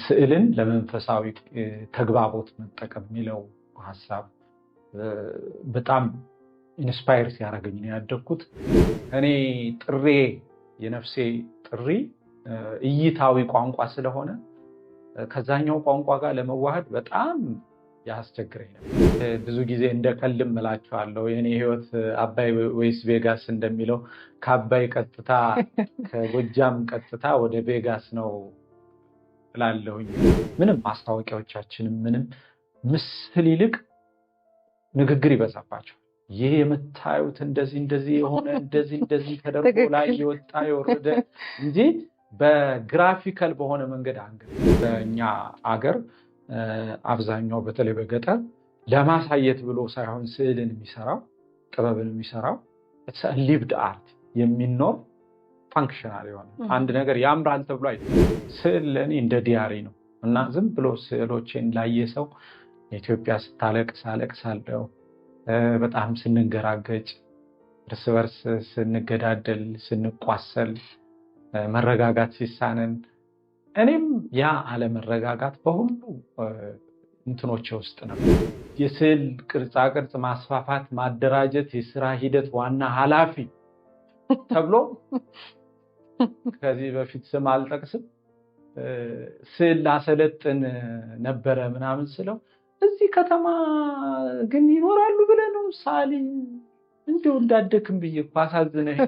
ስዕልን ለመንፈሳዊ ተግባቦት መጠቀም የሚለው ሀሳብ በጣም inspire ሲያደርገኝ ነው ያደግኩት። እኔ ጥሬ የነፍሴ ጥሪ እይታዊ ቋንቋ ስለሆነ ከዛኛው ቋንቋ ጋር ለመዋሃድ በጣም ያስቸግረኝ ነበር። ብዙ ጊዜ እንደ ቀልድም እላቸዋለሁ፣ የኔ ህይወት አባይ ወይስ ቬጋስ እንደሚለው ከአባይ ቀጥታ፣ ከጎጃም ቀጥታ ወደ ቬጋስ ነው እላለሁኝ። ምንም ማስታወቂያዎቻችንም ምንም ምስል ይልቅ ንግግር ይበዛባቸዋል። ይህ የምታዩት እንደዚህ እንደዚህ የሆነ እንደዚህ እንደዚህ ተደርጎ ላይ የወጣ የወረደ እንጂ በ graphical በሆነ መንገድ አንገ በእኛ አገር አብዛኛው በተለይ በገጠር ለማሳየት ብሎ ሳይሆን ስዕልን የሚሰራው፣ ጥበብን የሚሰራው lived art የሚኖር functional የሆነ አንድ ነገር ያምራል ተብሎ አይ ስዕል ለእኔ እንደ diary ነው እና ዝም ብሎ ስዕሎቼን ላየ ሰው ኢትዮጵያ ስታለቅስ አለቅሳለሁ። በጣም ስንንገራገጭ፣ እርስ በርስ ስንገዳደል፣ ስንቋሰል፣ መረጋጋት ሲሳነን እኔም ያ አለመረጋጋት በሁሉ እንትኖቼ ውስጥ ነበር። የስዕል ቅርጻ ቅርጽ ማስፋፋት፣ ማደራጀት የስራ ሂደት ዋና ኃላፊ ተብሎ፣ ከዚህ በፊት ስም አልጠቅስም፣ ስዕል ላሰለጥን ነበረ ምናምን ስለው እዚህ ከተማ ግን ይኖራሉ ብለህ ነው ሳሊ፣ እንዲሁ እንዳደክም ብዬ እኮ አሳዝነህ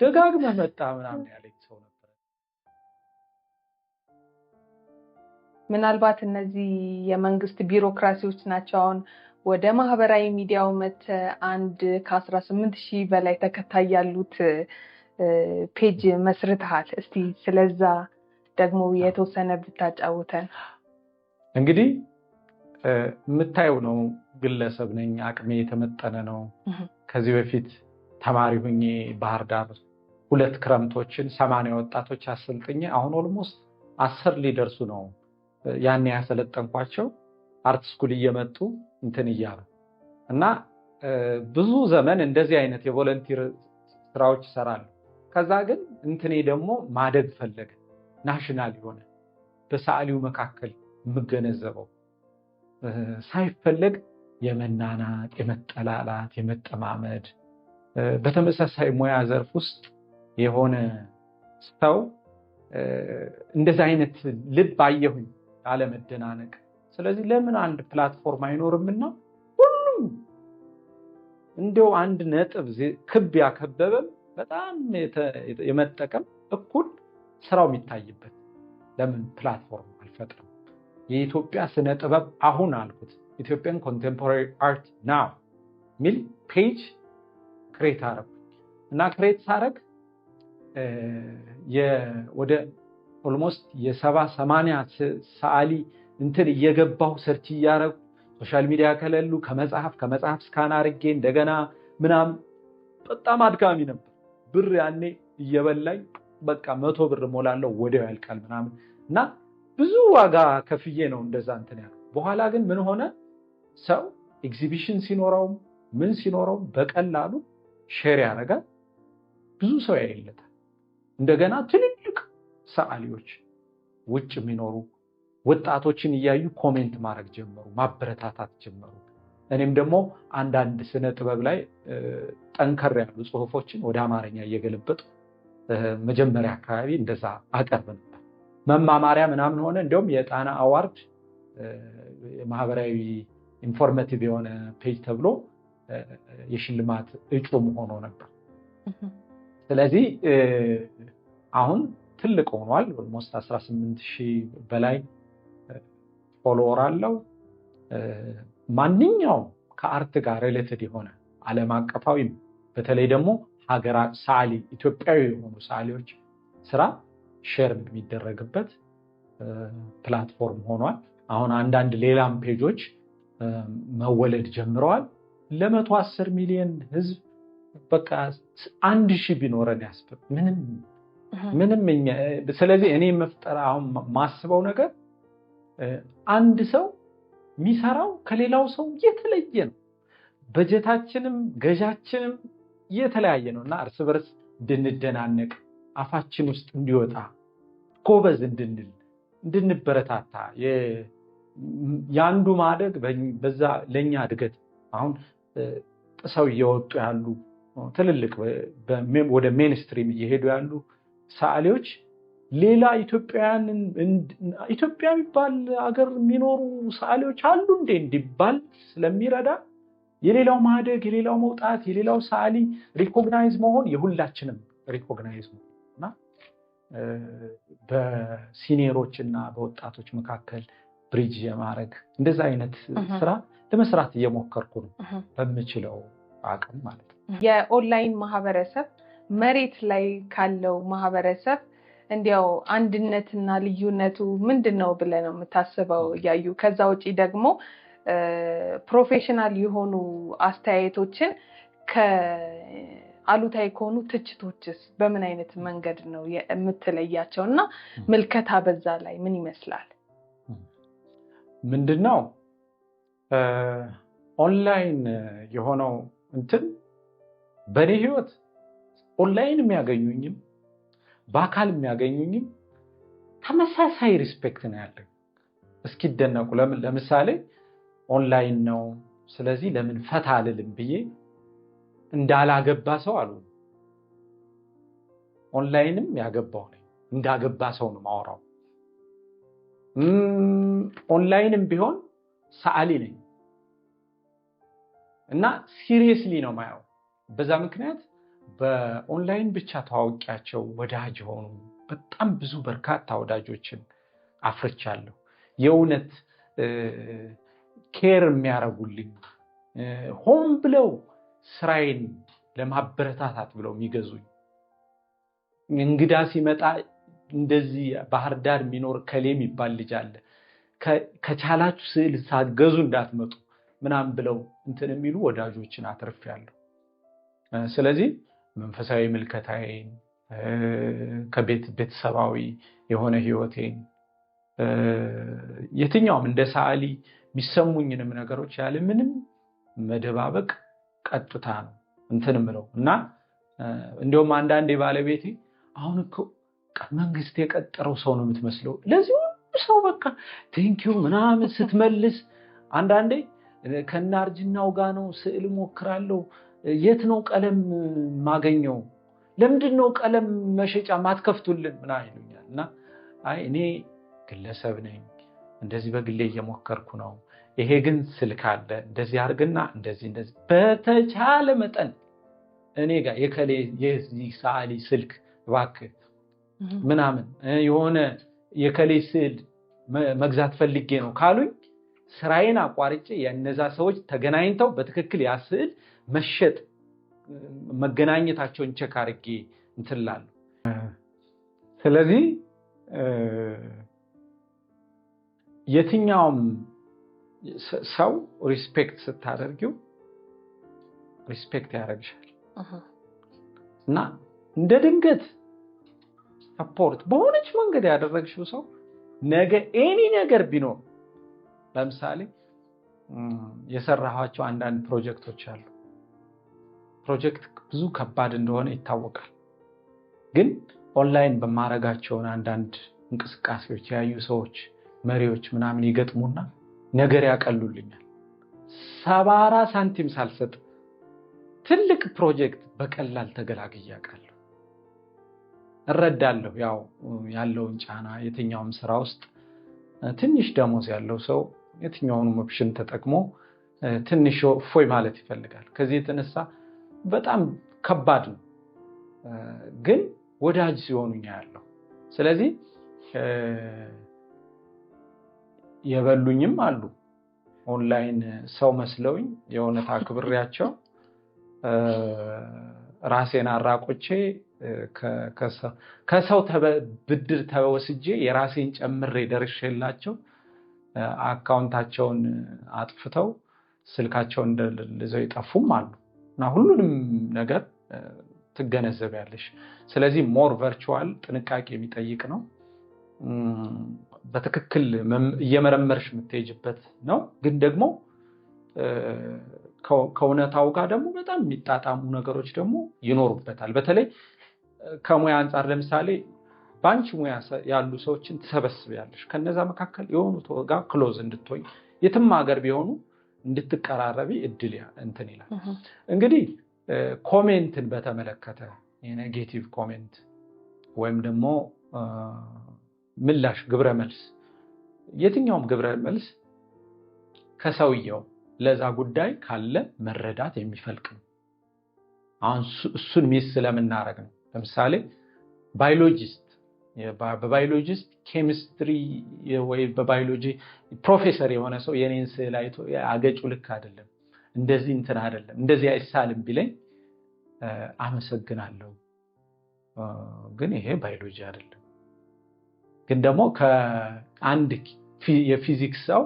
ደጋግመህ መጣ ምናምን ያለኝ ሰው ነበር። ምናልባት እነዚህ የመንግስት ቢሮክራሲዎች ናቸው። አሁን ወደ ማህበራዊ ሚዲያው መተህ አንድ ከ18,000 በላይ ተከታይ ያሉት page መስርተሃል። እስቲ ስለዛ ደግሞ የተወሰነ ብታጫውተን። እንግዲህ የምታየው ነው። ግለሰብ ነኝ። አቅሜ የተመጠነ ነው። ከዚህ በፊት ተማሪ ሁኜ ባህር ዳር ሁለት ክረምቶችን 80 ወጣቶች አሰልጥኜ አሁን almost 10 ሊደርሱ ነው። ያኔ ያሰለጠንኳቸው art school እየመጡ እንትን እያሉ እና ብዙ ዘመን እንደዚህ አይነት የ volunteer ስራዎች ይሰራሉ። ከዛ ግን እንትኔ ደግሞ ማደግ ፈለገ። National የሆነ በሰዓሊው መካከል የምገነዘበው ሳይፈለግ የመናናቅ፣ የመጠላላት፣ የመጠማመድ፣ በተመሳሳይ ሙያ ዘርፍ ውስጥ የሆነ ሰው እንደዚህ አይነት ልብ አየሁኝ፣ አለመደናነቅ። ስለዚህ ለምን አንድ platform አይኖርምና ሁሉም እንዲያው አንድ ነጥብ ክብ ያከበበም በጣም የመጠቀም እኩል ስራው የሚታይበት ለምን platform አልፈጥርም? የኢትዮጵያ ስነ ጥበብ አሁን አልኩት፣ Ethiopian Contemporary Art Now ሚል page create አረኩ እና create ሳረግ ወደ almost የ70 80 ሰዓሊ እንትን እየገባሁ search እያረኩ social media ከሌሉ ከመጽሐፍ scan አርጌ እንደገና ምናምን በጣም አድካሚ ነበር። ብር ያኔ እየበላኝ በቃ 100 ብር ሞላለሁ ወዲያው ያልቃል ምናምን እና ብዙ ዋጋ ከፍዬ ነው እንደዛ እንትን ያለው። በኋላ ግን ምን ሆነ? ሰው ኤግዚቢሽን ሲኖረውም ምን ሲኖረውም በቀላሉ share ያደርጋል። ብዙ ሰው ያይለታል። እንደገና ትልልቅ ሰዓሊዎች ውጭ የሚኖሩ ወጣቶችን እያዩ comment ማድረግ ጀመሩ፣ ማበረታታት ጀመሩ። እኔም ደግሞ አንዳንድ ስነ ጥበብ ላይ ጠንከር ያሉ ጽሁፎችን ወደ አማርኛ እየገለበጡ መጀመሪያ አካባቢ እንደዛ አቀርብ ነበር። መማማሪያ ምናምን ሆነ። እንዲሁም የጣና award የማህበራዊ informative የሆነ page ተብሎ የሽልማት እጩም ሆኖ ነበር። ስለዚህ አሁን ትልቅ ሆኗል። Almost 18 ሺህ በላይ follower አለው። ማንኛውም ከ art ጋር related የሆነ ዓለም አቀፋዊም በተለይ ደግሞ ሀገራ ሰዓሊ ኢትዮጵያዊ የሆኑ ሰዓሊዎች ስራ share የሚደረግበት platform ሆኗል። አሁን አንዳንድ ሌላም page ኦች መወለድ ጀምረዋል። ለ110 ሚሊዮን ህዝብ በቃ 1,000 ቢኖረን ያስብ ምንም ምንም። ስለዚህ እኔ መፍጠር አሁን ማስበው ነገር አንድ ሰው የሚሰራው ከሌላው ሰው የተለየ ነው። በጀታችንም ገዣችንም የተለያየ ነው እና እርስ በርስ እንድንደናነቅ፣ አፋችን ውስጥ እንዲወጣ፣ ጎበዝ እንድንል እንድንበረታታ፣ የአንዱ ማደግ በዛ ለእኛ እድገት፣ አሁን ጥሰው እየወጡ ያሉ ትልልቅ ወደ mainstream እየሄዱ ያሉ ሰዓሊዎች ሌላ ኢትዮጵያውያንን ኢትዮጵያ የሚባል ሀገር የሚኖሩ ሰዓሊዎች አሉ እንዴ እንዲባል ስለሚረዳ፣ የሌላው ማደግ፣ የሌላው መውጣት፣ የሌላው ሰዓሊ recognize መሆን የሁላችንም recognize መሆን እና በ senior ኦች እና በወጣቶች መካከል bridge የማድረግ እንደዛ አይነት ስራ ለመስራት እየሞከርኩ ነው በምችለው አቅም ማለት ነው። የኦንላይን ማህበረሰብ መሬት ላይ ካለው ማህበረሰብ እንዲያው አንድነትና ልዩነቱ ምንድን ነው ብለህ ነው የምታስበው? እያዩ ከዛ ውጪ ደግሞ professional የሆኑ አስተያየቶችን ከአሉታዊ ከሆኑ ትችቶችስ በምን አይነት መንገድ ነው የምትለያቸው? እና ምልከታ በዛ ላይ ምን ይመስላል? ምንድን ነው፣ ኦንላይን የሆነው እንትን በእኔ ህይወት ኦንላይን የሚያገኙኝም በአካል የሚያገኙኝም ተመሳሳይ respect ነው ያለኝ እስኪደነቁ። ለምን፣ ለምሳሌ ኦንላይን ነው፣ ስለዚህ ለምን ፈታ አልልም ብዬ እንዳላገባ ሰው አሉ። ኦንላይንም ያገባው ነኝ፣ እንዳገባ ሰው ነው ማወራው። ኦንላይንም ቢሆን ሰዓሊ ነኝ እና seriously ነው ማየው። በዛ ምክንያት በኦንላይን ብቻ ተዋውቂያቸው ወዳጅ የሆኑ በጣም ብዙ በርካታ ወዳጆችን አፍርቻለሁ። የእውነት care የሚያደርጉልኝ፣ ሆን ብለው ስራዬን ለማበረታታት ብለው የሚገዙኝ፣ እንግዳ ሲመጣ እንደዚህ ባህር ዳር የሚኖር ከሌ የሚባል ልጅ አለ፣ ከቻላችሁ ስዕል ሳትገዙ እንዳትመጡ ምናምን ብለው እንትን የሚሉ ወዳጆችን አትርፌያለሁ። ስለዚህ መንፈሳዊ ምልከታዬን፣ ከቤት ቤተሰባዊ የሆነ ህይወቴን፣ የትኛውም እንደ ሰዓሊ የሚሰሙኝንም ነገሮች ያለ ምንም መደባበቅ ቀጥታ ነው እንትን ምለው። እና እንዲሁም አንዳንዴ ባለቤቴ አሁን እኮ መንግስት የቀጠረው ሰው ነው የምትመስለው፣ ለዚህ ሁሉ ሰው በቃ thank you ምናምን ስትመልስ፣ አንዳንዴ ከነ አርጅናው ጋር ነው ስዕል ሞክራለሁ፣ የት ነው ቀለም ማገኘው? ለምንድን ነው ቀለም መሸጫ ማትከፍቱልን? ምናምን ይሉኛል። እና አይ እኔ ግለሰብ ነኝ፣ እንደዚህ በግሌ እየሞከርኩ ነው። ይሄ ግን ስልክ አለ፣ እንደዚህ አድርግና እንደዚህ እንደዚህ፣ በተቻለ መጠን እኔ ጋር የከሌ የዚህ ሰዓሊ ስልክ እባክህ ምናምን የሆነ የከሌ ስዕል መግዛት ፈልጌ ነው ካሉኝ ስራዬን አቋርጬ የእነዛ ሰዎች ተገናኝተው በትክክል ያ ስዕል መሸጥ መገናኘታቸውን check አድርጌ እንትን እላለሁ። ስለዚህ የትኛውም ሰው respect ስታደርጊው respect ያደርግሻል እና እንደ ድንገት support በሆነች መንገድ ያደረግሽው ሰው ነገ any ነገር ቢኖር፣ ለምሳሌ የሰራኋቸው አንዳንድ ፕሮጀክቶች አሉ። ፕሮጀክት ብዙ ከባድ እንደሆነ ይታወቃል። ግን ኦንላይን በማረጋቸውን አንዳንድ እንቅስቃሴዎች ያዩ ሰዎች፣ መሪዎች ምናምን ይገጥሙና ነገር ያቀሉልኛል። 74 ሳንቲም ሳልሰጥ ትልቅ ፕሮጀክት በቀላል ተገላግዬ አውቃለሁ። እረዳለሁ። ያው ያለውን ጫና የትኛውም ስራ ውስጥ ትንሽ ደሞዝ ያለው ሰው የትኛውንም option ተጠቅሞ ትንሽ እፎይ ማለት ይፈልጋል። ከዚህ የተነሳ በጣም ከባድ ነው፣ ግን ወዳጅ ሲሆኑኛ ያለው። ስለዚህ የበሉኝም አሉ፣ ኦንላይን ሰው መስለውኝ የእውነት አክብሬያቸው ራሴን አራቆቼ ከሰው ብድር ተወስጄ የራሴን ጨምሬ ደርሼላቸው account ኣቸውን አጥፍተው ስልካቸውን ይዘው የጠፉም አሉ። እና ሁሉንም ነገር ትገነዘቢያለሽ። ስለዚህ more virtual ጥንቃቄ የሚጠይቅ ነው። በትክክል እየመረመርሽ የምትሄጅበት ነው። ግን ደግሞ ከእውነታው ጋር ደግሞ በጣም የሚጣጣሙ ነገሮች ደግሞ ይኖሩበታል። በተለይ ከሙያ አንጻር ለምሳሌ በአንቺ ሙያ ያሉ ሰዎችን ትሰበስቢያለሽ። ከነዛ መካከል የሆኑ ጋር close እንድትሆኝ፣ የትም ሀገር ቢሆኑ እንድትቀራረቢ እድል እንትን ይላል። እንግዲህ comment ን በተመለከተ የ negative comment ወይም ደግሞ ምላሽ፣ ግብረ መልስ፣ የትኛውም ግብረ መልስ ከሰውየው ለዛ ጉዳይ ካለ መረዳት የሚፈልቅ ነው። አሁን እሱን miss ስለምናደርግ ነው። ለምሳሌ biologist፣ በ biologist chemistry ወይ በባዮሎጂ ፕሮፌሰር የሆነ ሰው የኔን ስዕል አይቶ አገጩ ልክ አይደለም፣ እንደዚህ እንትን አይደለም፣ እንደዚህ አይሳልም ቢለኝ አመሰግናለሁ፣ ግን ይሄ ባዮሎጂ አይደለም። ግን ደግሞ ከአንድ የፊዚክስ ሰው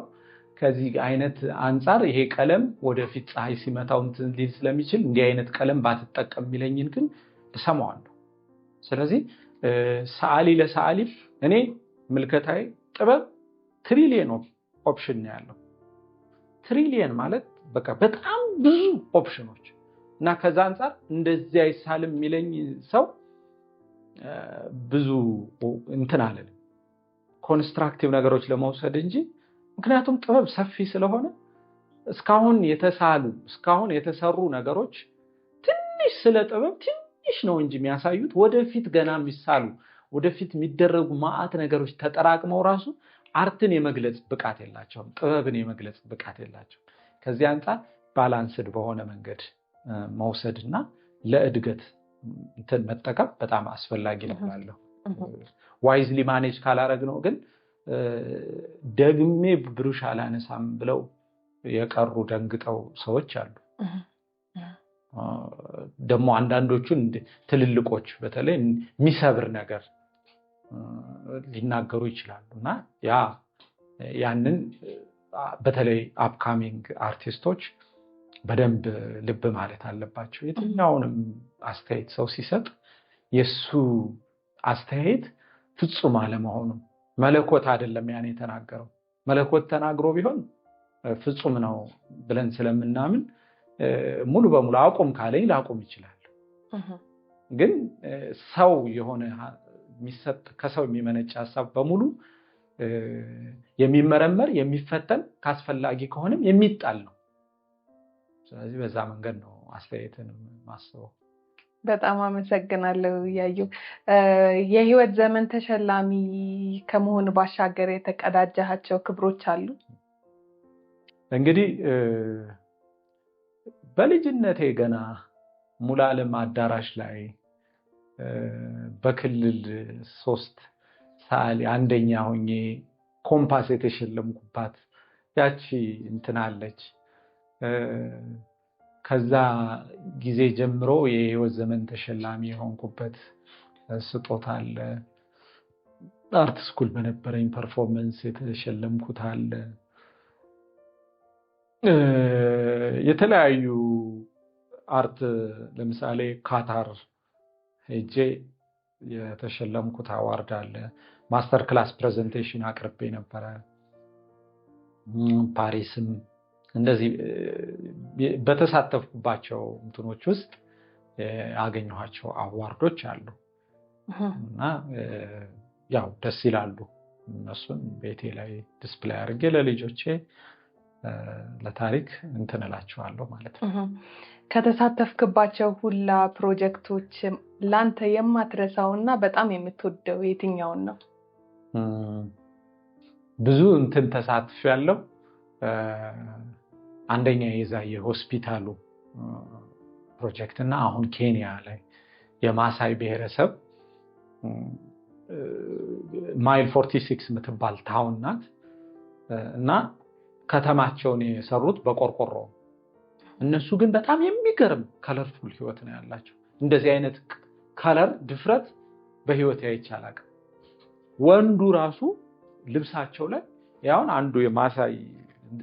ከዚህ አይነት አንጻር ይሄ ቀለም ወደፊት ፀሐይ ሲመታው እንትን ሊል ስለሚችል እንዲህ አይነት ቀለም ባትጠቀም የሚለኝን ግን እሰማዋለሁ። ስለዚህ ሰዓሊ ለሰዓሊ እኔ ምልከታዬ ጥበብ ትሪሊየን option ነው ያለው። ትሪሊየን ማለት በቃ በጣም ብዙ ኦፕሽኖች። እና ከዛ አንጻር እንደዚህ አይሳልም የሚለኝ ሰው ብዙ እንትን አልልም። Constructive ነገሮች ለመውሰድ እንጂ፣ ምክንያቱም ጥበብ ሰፊ ስለሆነ እስካሁን የተሳሉ፣ እስካሁን የተሰሩ ነገሮች ትንሽ ስለ ጥበብ ትንሽ ነው እንጂ የሚያሳዩት፣ ወደፊት ገና የሚሳሉ፣ ወደፊት የሚደረጉ ማአት ነገሮች ተጠራቅመው ራሱ art ን የመግለጽ ብቃት የላቸውም፣ ጥበብን የመግለጽ ብቃት የላቸውም። ከዚህ አንጻር balanced በሆነ መንገድ መውሰድ እና ለእድገት እንትን መጠቀም በጣም አስፈላጊ ነው እላለሁ። Wisely manage ካላረግነው ግን ደግሜ ብሩሽ አላነሳም ብለው የቀሩ ደንግጠው ሰዎች አሉ። ደግሞ አንዳንዶቹን ትልልቆች በተለይ የሚሰብር ነገር ሊናገሩ ይችላሉ። እና ያንን በተለይ upcoming አርቲስቶች በደንብ ልብ ማለት አለባቸው። የትኛውንም አስተያየት ሰው ሲሰጥ የእሱ አስተያየት ፍጹም አለመሆኑ፣ መለኮት አይደለም ያን የተናገረው። መለኮት ተናግሮ ቢሆን ፍጹም ነው ብለን ስለምናምን ሙሉ በሙሉ አቁም ካለኝ ላቁም ይችላል። ግን ሰው የሆነ የሚሰጥ፣ ከሰው የሚመነጭ ሀሳብ በሙሉ የሚመረመር፣ የሚፈተን፣ ካስፈላጊ ከሆነም የሚጣል ነው። ስለዚህ በዛ መንገድ ነው አስተያየትን ማስበው። በጣም አመሰግናለሁ እያዩ። የህይወት ዘመን ተሸላሚ ከመሆን ባሻገር የተቀዳጀሃቸው ክብሮች አሉ? እንግዲህ በልጅነቴ ገና ሙሉዓለም አዳራሽ ላይ በክልል 3 ሰዓሊ አንደኛ ሆኜ ኮምፓስ የተሸለምኩባት ያቺ እንትን አለች። ከዛ ጊዜ ጀምሮ የህይወት ዘመን ተሸላሚ የሆንኩበት ስጦታ አለ። Art school በነበረኝ performance የተሸለምኩት አለ። የተለያዩ art፣ ለምሳሌ ካታር ሄጄ የተሸለምኩት award አለ። Master class presentation አቅርቤ ነበረ። ፓሪስም እንደዚህ በተሳተፍኩባቸው እንትኖች ውስጥ ያገኘኋቸው award ኦች አሉ እና ያው ደስ ይላሉ። እነሱን ቤቴ ላይ display አድርጌ ለልጆቼ ለታሪክ እንትን እላቸዋለሁ ማለት ነው። ከተሳተፍክባቸው ሁላ ፕሮጀክቶች ለአንተ የማትረሳው እና በጣም የምትወደው የትኛውን ነው? ብዙ እንትን ተሳትፌያለሁ። አንደኛ የዛ የሆስፒታሉ ፕሮጀክት እና አሁን ኬንያ ላይ የማሳይ ብሔረሰብ፣ Mile 46 የምትባል town ናት እና ከተማቸውን የሰሩት በቆርቆሮ። እነሱ ግን በጣም የሚገርም colorful ህይወት ነው ያላቸው። እንደዚህ አይነት color ድፍረት በህይወት አይቼ አላውቅም። ወንዱ ራሱ ልብሳቸው ላይ ያሁን አንዱ የማሳይ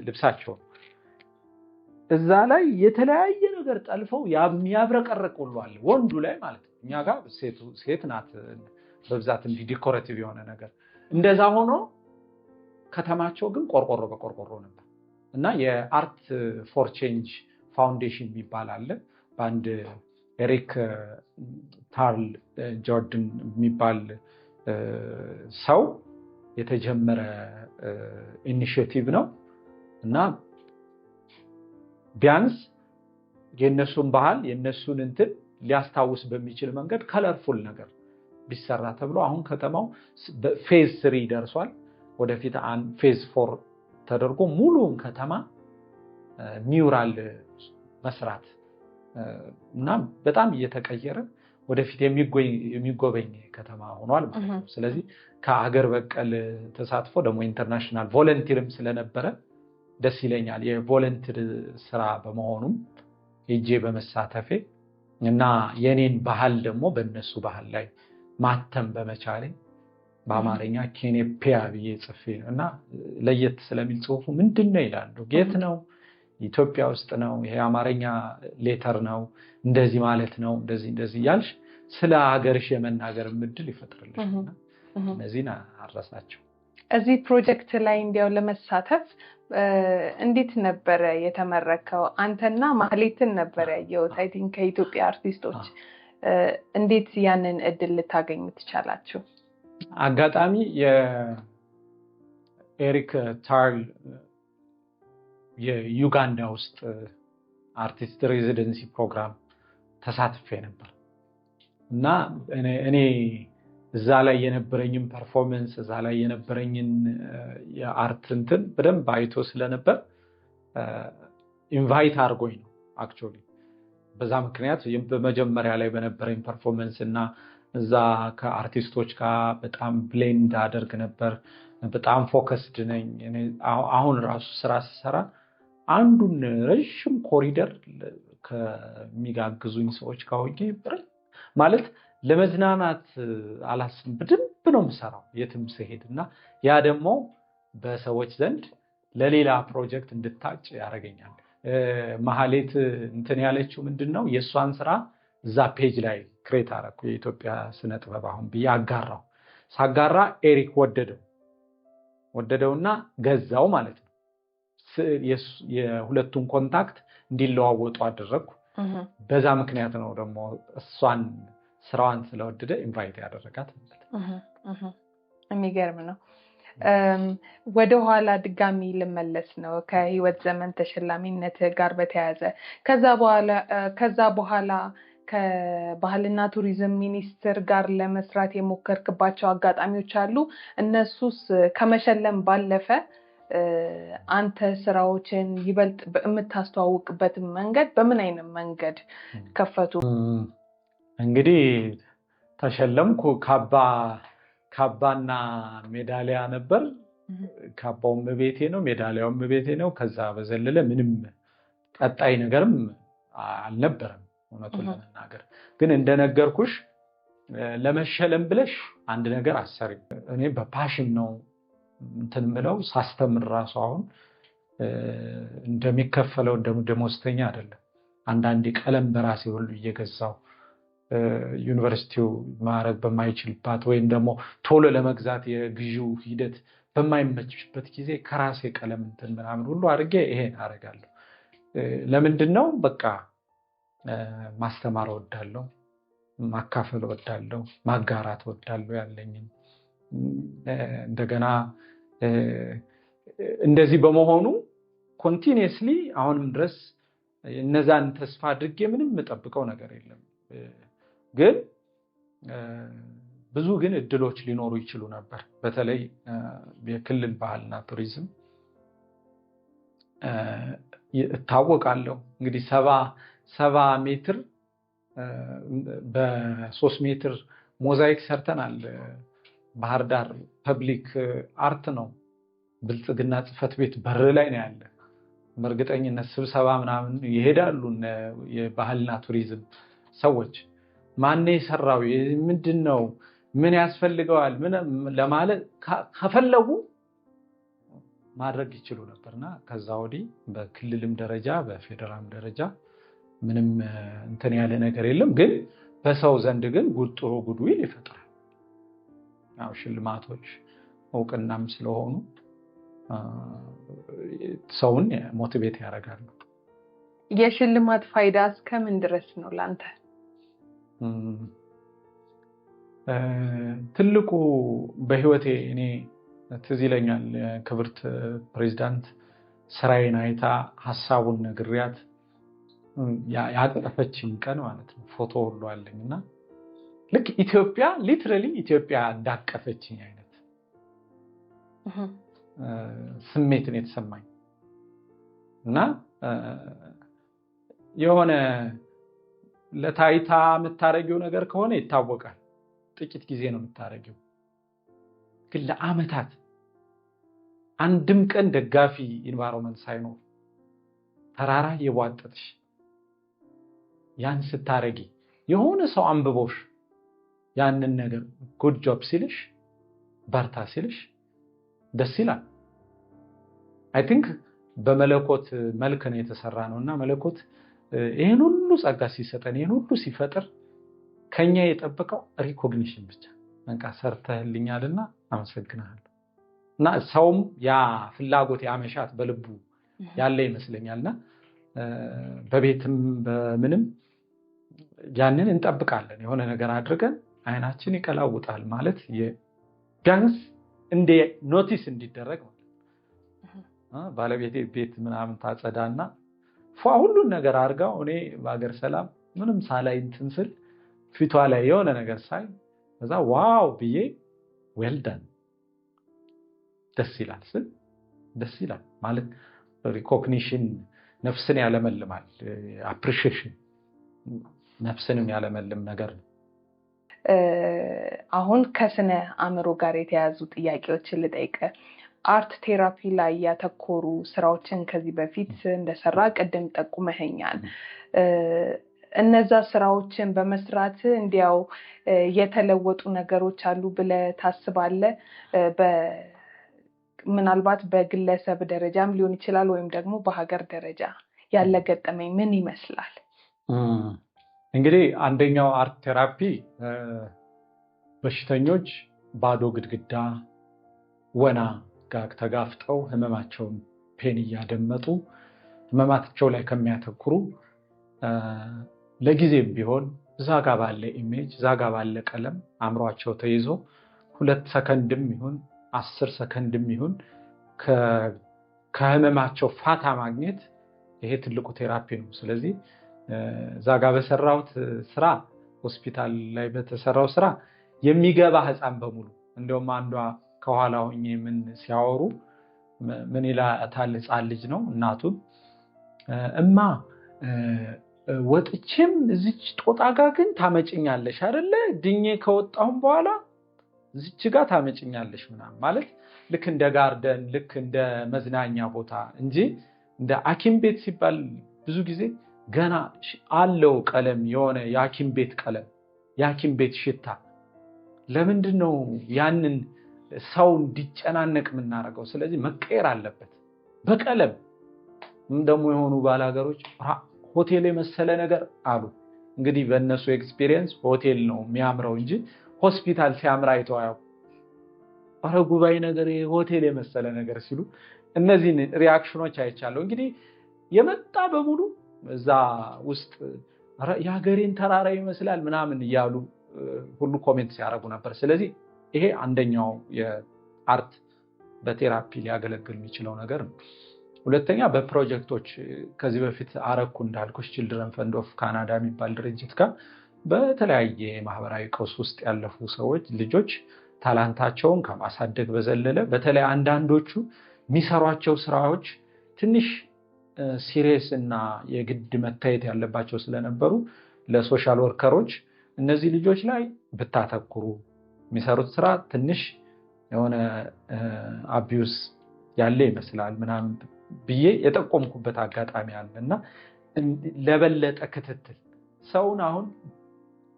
ልብሳቸው እዛ ላይ የተለያየ ነገር ጠልፈው የሚያብረቀርቅ ሁሉ አለ፣ ወንዱ ላይ ማለት ነው። እኛ ጋር ሴት ናት በብዛት እንዲህ decorative የሆነ ነገር። እንደዛ ሆኖ ከተማቸው ግን ቆርቆሮ በቆርቆሮ ነበር። እና የ Art for Change Foundation የሚባል አለ፣ በአንድ ኤሪክ ታርል ጆርድን የሚባል ሰው የተጀመረ initiative ነው እና ቢያንስ የእነሱን ባህል የእነሱን እንትን ሊያስታውስ በሚችል መንገድ colorful ነገር ቢሰራ ተብሎ አሁን ከተማው phase 3 ደርሷል። ወደፊት phase 4 ተደርጎ ሙሉውን ከተማ mural መስራት እና በጣም እየተቀየረ ወደፊት የሚጎበኝ ከተማ ሆኗል ማለት ነው። ስለዚህ ከሀገር በቀል ተሳትፎ ደግሞ international volunteer ም ስለነበረ ደስ ይለኛል። የ volunteer ስራ በመሆኑም ሄጄ በመሳተፌ እና የኔን ባህል ደግሞ በእነሱ ባህል ላይ ማተም በመቻሌ በአማርኛ ኬኔፒያ ብዬ ጽፌ ነው እና ለየት ስለሚል ጽሁፉ ምንድን ነው ይላሉ። ጌት ነው፣ ኢትዮጵያ ውስጥ ነው፣ ይሄ አማርኛ letter ነው፣ እንደዚህ ማለት ነው፣ እንደዚህ እንደዚህ እያልሽ ስለ ሀገርሽ የመናገር እድል ይፈጥርልሽ። እነዚህን አረሳቸው። እዚህ ፕሮጀክት ላይ እንዲያው ለመሳተፍ እንዴት ነበረ የተመረከው? አንተና ማህሌትን ነበር ያየሁት። I think ከኢትዮጵያ አርቲስቶች እንዴት ያንን እድል ልታገኙ ትቻላችሁ? አጋጣሚ የኤሪክ ታርል የዩጋንዳ ውስጥ artist residency program ተሳትፌ ነበር እና እኔ እዛ ላይ የነበረኝን performance፣ እዛ ላይ የነበረኝን የ art እንትን በደንብ አይቶ ስለነበር invite አድርጎኝ ነው actually። በዛ ምክንያት በመጀመሪያ ላይ በነበረኝ performance እና እዛ ከአርቲስቶች ጋር በጣም blend አደርግ ነበር። በጣም focused ነኝ። አሁን ራሱ ስራ ስሰራ አንዱን ረዥም ኮሪደር ከሚጋግዙኝ ሰዎች ጋር ሆኜ ማለት ለመዝናናት አላስብም። በደንብ ነው የምሰራው የትም ስሄድ እና ያ ደግሞ በሰዎች ዘንድ ለሌላ ፕሮጀክት እንድታጭ ያደርገኛል። ማህሌት እንትን ያለችው ምንድን ነው፣ የእሷን ስራ እዛ page ላይ create አደረኩ። የኢትዮጵያ ስነ ጥበብ አሁን ብዬ አጋራው። ሳጋራ ኤሪክ ወደደውና ገዛው ማለት ነው። የሁለቱን contact እንዲለዋወጡ አደረግኩ። በዛ ምክንያት ነው ደግሞ እሷን ስራዋን ስለወደደ invite ያደረጋት ማለት ነው። የሚገርም ነው። ወደኋላ ድጋሚ ልመለስ ነው ከህይወት ዘመን ተሸላሚነት ጋር በተያያዘ። ከዛ በኋላ ከባህልና ቱሪዝም ሚኒስቴር ጋር ለመስራት የሞከርክባቸው አጋጣሚዎች አሉ? እነሱስ ከመሸለም ባለፈ አንተ ስራዎችን ይበልጥ የምታስተዋውቅበትን መንገድ በምን አይነት መንገድ ከፈቱ? እንግዲህ ተሸለምኩ። ካባና ሜዳሊያ ነበር። ካባውም ቤቴ ነው፣ ሜዳሊያውም ቤቴ ነው። ከዛ በዘለለ ምንም ቀጣይ ነገርም አልነበረም እውነቱን ለመናገር። ግን እንደነገርኩሽ ለመሸለም ብለሽ አንድ ነገር አሰሪም። እኔ በ passion ነው እንትን ብለው ሳስተምር ራሱ አሁን እንደሚከፈለው ደሞዝተኛ አይደለም። አንዳንዴ ቀለም በራሴ ሁሉ እየገዛው ዩኒቨርሲቲው ማድረግ በማይችልባት ወይም ደግሞ ቶሎ ለመግዛት የግዢው ሂደት በማይመችበት ጊዜ ከራሴ ቀለም እንትን ምናምን ሁሉ አድርጌ ይሄን አደርጋለሁ። ለምንድን ነው? በቃ ማስተማር እወዳለሁ፣ ማካፈል እወዳለሁ፣ ማጋራት እወዳለሁ ያለኝን። እንደገና እንደዚህ በመሆኑ continuously አሁንም ድረስ እነዛን ተስፋ አድርጌ ምንም የምጠብቀው ነገር የለም። ግን ብዙ ግን እድሎች ሊኖሩ ይችሉ ነበር። በተለይ የክልል ባህልና ቱሪዝም እታወቃለሁ። እንግዲህ 70 ሜትር በ3 ሜትር ሞዛይክ ሰርተናል። ባህር ዳር public art ነው። ብልጽግና ጽሕፈት ቤት በር ላይ ነው ያለ። በእርግጠኝነት ስብሰባ ምናምን ይሄዳሉ የባህልና ቱሪዝም ሰዎች። ማን የሰራው፣ ምንድን ነው፣ ምን ያስፈልገዋል ለማለት ከፈለጉ ማድረግ ይችሉ ነበርና ከዛ ወዲህ በክልልም ደረጃ በፌዴራልም ደረጃ ምንም እንትን ያለ ነገር የለም። ግን በሰው ዘንድ ግን ጥሩ goodwill ይፈጥራል። ያው ሽልማቶች እውቅናም ስለሆኑ ሰውን motivate ያደርጋሉ። የሽልማት ፋይዳ እስከምን ድረስ ነው ለአንተ? ትልቁ በህይወቴ እኔ ትዝ ይለኛል፣ ክብርት ፕሬዚዳንት ስራዬን አይታ ሀሳቡን ነግሪያት ያቀፈችኝ ቀን ማለት ነው። ፎቶ ሁሉ አለኝ እና ልክ ኢትዮጵያ፣ literally ኢትዮጵያ እንዳቀፈችኝ አይነት ስሜትን የተሰማኝ እና የሆነ ለታይታ የምታረጊው ነገር ከሆነ ይታወቃል። ጥቂት ጊዜ ነው የምታረጊው። ግን ለአመታት አንድም ቀን ደጋፊ environment ሳይኖር ተራራ እየቧጠጥሽ ያን ስታረጊ የሆነ ሰው አንብቦሽ ያንን ነገር good job ሲልሽ፣ በርታ ሲልሽ ደስ ይላል። I think በመለኮት መልክ ነው የተሰራ ነው እና መለኮት ይህን ሁሉ ጸጋ ሲሰጠን፣ ይህን ሁሉ ሲፈጥር ከኛ የጠበቀው recognition ብቻ፣ በቃ ሰርተህልኛልና አመሰግናለሁ። እና ሰውም ያ ፍላጎት፣ ያ መሻት በልቡ ያለ ይመስለኛል እና በቤትም በምንም ያንን እንጠብቃለን። የሆነ ነገር አድርገን አይናችን ይቀላውጣል ማለት ቢያንስ እንደ notice እንዲደረግ ማለት። ባለቤቴ ቤት ምናምን ታጸዳና ፏ ሁሉን ነገር አድርጋው እኔ በሀገር ሰላም ምንም ሳላይ እንትን ስል ፊቷ ላይ የሆነ ነገር ሳይ ከዛ wow ብዬ well done ደስ ይላል ስል ደስ ይላል ማለት recognition ነፍስን ያለመልማል። Appreciation ነፍስንም ያለመልም ነገር ነው። አሁን ከስነ አእምሮ ጋር የተያያዙ ጥያቄዎችን ልጠይቅ። Art therapy ላይ ያተኮሩ ስራዎችን ከዚህ በፊት እንደሰራ ቅድም ጠቁመኸኛል። እነዛ ስራዎችን በመስራት እንዲያው የተለወጡ ነገሮች አሉ ብለህ ታስባለህ? ምናልባት በግለሰብ ደረጃም ሊሆን ይችላል ወይም ደግሞ በሀገር ደረጃ ያለ ገጠመኝ ምን ይመስላል? እንግዲህ አንደኛው art therapy በሽተኞች ባዶ ግድግዳ ወና ጋር ተጋፍጠው ህመማቸውን pain እያደመጡ ህመማቸው ላይ ከሚያተኩሩ ለጊዜም ቢሆን እዛ ጋ ባለ image፣ እዛ ጋ ባለ ቀለም አእምሯቸው ተይዞ 2 ሰከንድም ይሁን 10 ሰከንድም ይሁን ከህመማቸው ፋታ ማግኘት ይሄ ትልቁ therapy ነው። ስለዚህ እዛ ጋ በሰራሁት ስራ፣ ሆስፒታል ላይ በተሰራው ስራ የሚገባ ህፃን በሙሉ፣ እንደውም አንዷ ከኋላ ሆኜ ምን ሲያወሩ ምን ይላታል፣ ህፃን ልጅ ነው፣ እናቱን እማ ወጥቼም እዚች ጦጣ ጋ ግን ታመጭኛለሽ አይደለ? ድኜ ከወጣሁም በኋላ እዚች ጋ ታመጭኛለሽ ምናምን ማለት ልክ እንደ garden፣ ልክ እንደ መዝናኛ ቦታ እንጂ እንደ ሐኪም ቤት ሲባል ብዙ ጊዜ ገና አለው ቀለም፣ የሆነ የሐኪም ቤት ቀለም፣ የሐኪም ቤት ሽታ። ለምንድን ነው ያንን ሰው እንዲጨናነቅ የምናደርገው? ስለዚህ መቀየር አለበት። በቀለም ደግሞ የሆኑ ባላገሮች ሆቴል የመሰለ ነገር አሉ። እንግዲህ በእነሱ experience ሆቴል ነው የሚያምረው እንጂ ሆስፒታል ሲያምር አይተው አያውቁም። ኧረ ጉባኤ ነገር ሆቴል የመሰለ ነገር ሲሉ እነዚህን reaction ኖች አይቻለሁ። እንግዲህ የመጣ በሙሉ እዛ ውስጥ የሀገሬን ተራራ ይመስላል ምናምን እያሉ ሁሉ comment ሲያደርጉ ነበር። ስለዚህ ይሄ አንደኛው የ art በ therapy ሊያገለግል የሚችለው ነገር ነው። ሁለተኛ በፕሮጀክቶች ከዚህ በፊት አረኩ እንዳልኩሽ Children Fund of Canada የሚባል ድርጅት ጋር በተለያየ ማህበራዊ ቀውስ ውስጥ ያለፉ ሰዎች ልጆች talent ኣቸውን ከማሳደግ በዘለለ በተለይ አንዳንዶቹ የሚሰሯቸው ስራዎች ትንሽ serious እና የግድ መታየት ያለባቸው ስለነበሩ ለ social worker ኦች እነዚህ ልጆች ላይ ብታተኩሩ፣ የሚሰሩት ስራ ትንሽ የሆነ abuse ያለ ይመስላል ምናምን ብዬ የጠቆምኩበት አጋጣሚ አለ እና ለበለጠ ክትትል ሰውን አሁን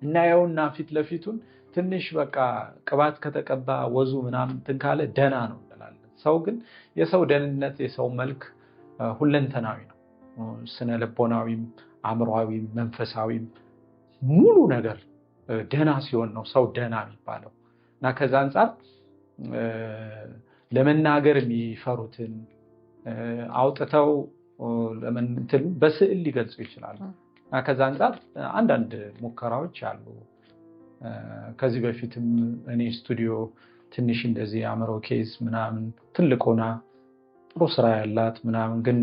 እናየውና ፊት ለፊቱን ትንሽ በቃ ቅባት ከተቀባ ወዙ ምናምን እንትን ካለ ደህና ነው እንላለን። ሰው ግን የሰው ደህንነት፣ የሰው መልክ ሁለንተናዊ ነው። ስነ ልቦናዊም፣ አእምሯዊም፣ መንፈሳዊም ሙሉ ነገር ደህና ሲሆን ነው ሰው ደህና የሚባለው እና ከዛ አንጻር ለመናገር የሚፈሩትን አውጥተው በስዕል ሊገልጹ ይችላሉ እና ከዛ አንጻር አንዳንድ ሙከራዎች አሉ። ከዚህ በፊትም እኔ ስቱዲዮ ትንሽ እንደዚህ አእምሮ case ምናምን ትልቅ ሆና ጥሩ ስራ ያላት ምናምን ግን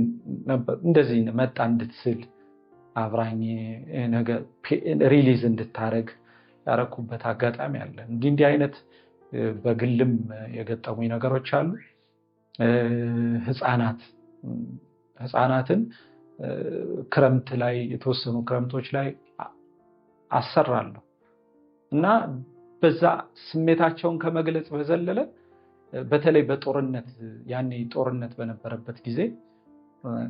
እንደዚህ መጣ እንድትስል አብራኝ ነገር release እንድታረግ ያረኩበት አጋጣሚ አለ። እንዲህ አይነት በግልም የገጠሙኝ ነገሮች አሉ። ህፃናትን ክረምት ላይ የተወሰኑ ክረምቶች ላይ አሰራለሁ እና በዛ ስሜታቸውን ከመግለጽ በዘለለ በተለይ በጦርነት ያኔ ጦርነት በነበረበት ጊዜ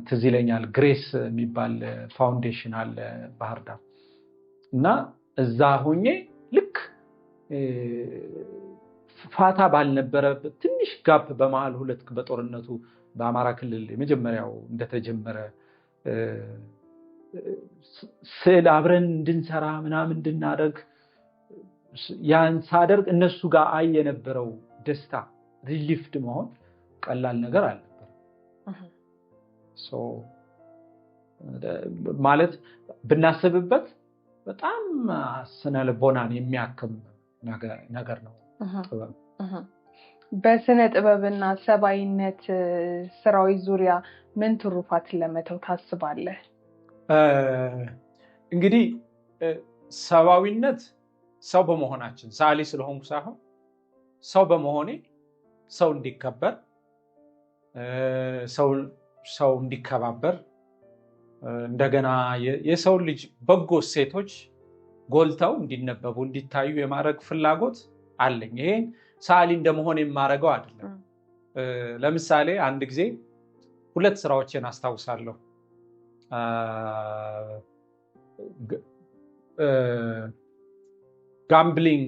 ትዝ ይለኛል ግሬስ የሚባል foundation አለ ባህር ዳር እና እዛ ሆኜ ልክ ፋታ ባልነበረበት ትንሽ gap በመሃል ሁለት በጦርነቱ በአማራ ክልል የመጀመሪያው እንደተጀመረ ስዕል አብረን እንድንሰራ ምናምን እንድናደርግ ያን ሳደርግ እነሱ ጋር አይ የነበረው ደስታ relieved መሆን ቀላል ነገር አልነበረም። so ማለት ብናስብበት በጣም ስነ ልቦናን የሚያክም ነገር ነው ጥበብ። በስነ ጥበብና ሰብአዊነት ስራዎች ዙሪያ ምን ትሩፋትን ለመተው ታስባለህ? እንግዲህ ሰብአዊነት ሰው በመሆናችን ሰዓሊ ስለሆንኩ ሳይሆን ሰው በመሆኔ ሰው እንዲከበር ሰው እንዲከባበር እንደገና የሰው ልጅ በጎ እሴቶች ጎልተው እንዲነበቡ እንዲታዩ የማድረግ ፍላጎት አለኝ። ይሄ ሰዓሊ እንደመሆን የማደርገው አይደለም። ለምሳሌ አንድ ጊዜ ሁለት ስራዎችን አስታውሳለሁ። gambling፣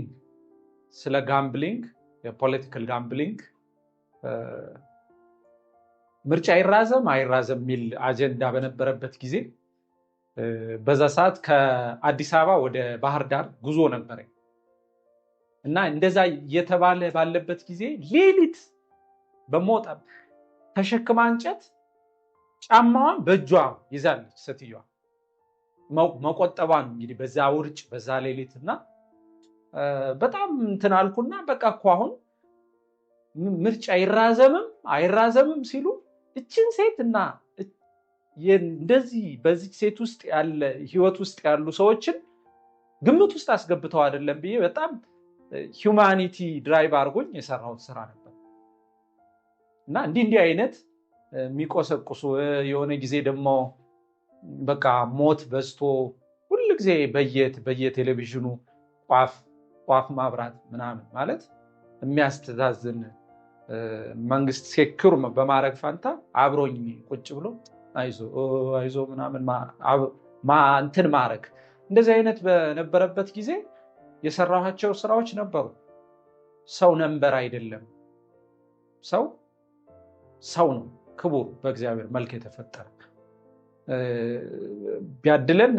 ስለ gambling የ political gambling ምርጫ ይራዘም አይራዘም የሚል አጀንዳ በነበረበት ጊዜ በዛ ሰዓት ከአዲስ አበባ ወደ ባህር ዳር ጉዞ ነበረኝ እና እንደዛ እየተባለ ባለበት ጊዜ ሌሊት በሞጣ ተሸክማ እንጨት ጫማዋን በእጇ ይዛለች ሴትዮዋ መቆጠቧን እንግዲህ በዛ ውርጭ በዛ ሌሊትና በጣም እንትን አልኩና በቃ እኮ አሁን ምርጫ ይራዘምም አይራዘምም ሲሉ እችን ሴትና እንደዚህ በዚህ ሴት ውስጥ ያለ ህይወት ውስጥ ያሉ ሰዎችን ግምት ውስጥ አስገብተው አይደለም ብዬ በጣም humanity drive አድርጎኝ የሰራሁት ስራ ነበር። እና እንዲህ አይነት የሚቆሰቁሱ የሆነ ጊዜ ደግሞ በቃ ሞት በዝቶ ሁሉ ጊዜ በየቴሌቪዥኑ ቋፍ ማብራት ምናምን ማለት የሚያስተዛዝን መንግስት secure በማድረግ ፋንታ አብሮኝ ቁጭ ብሎ አይዞ አይዞ ምናምን እንትን ማድረግ እንደዚህ አይነት በነበረበት ጊዜ የሰራኋቸው ስራዎች ነበሩ። ሰው number አይደለም፣ ሰው ሰው ነው፣ ክቡር በእግዚአብሔር መልክ የተፈጠረ። ቢያድለን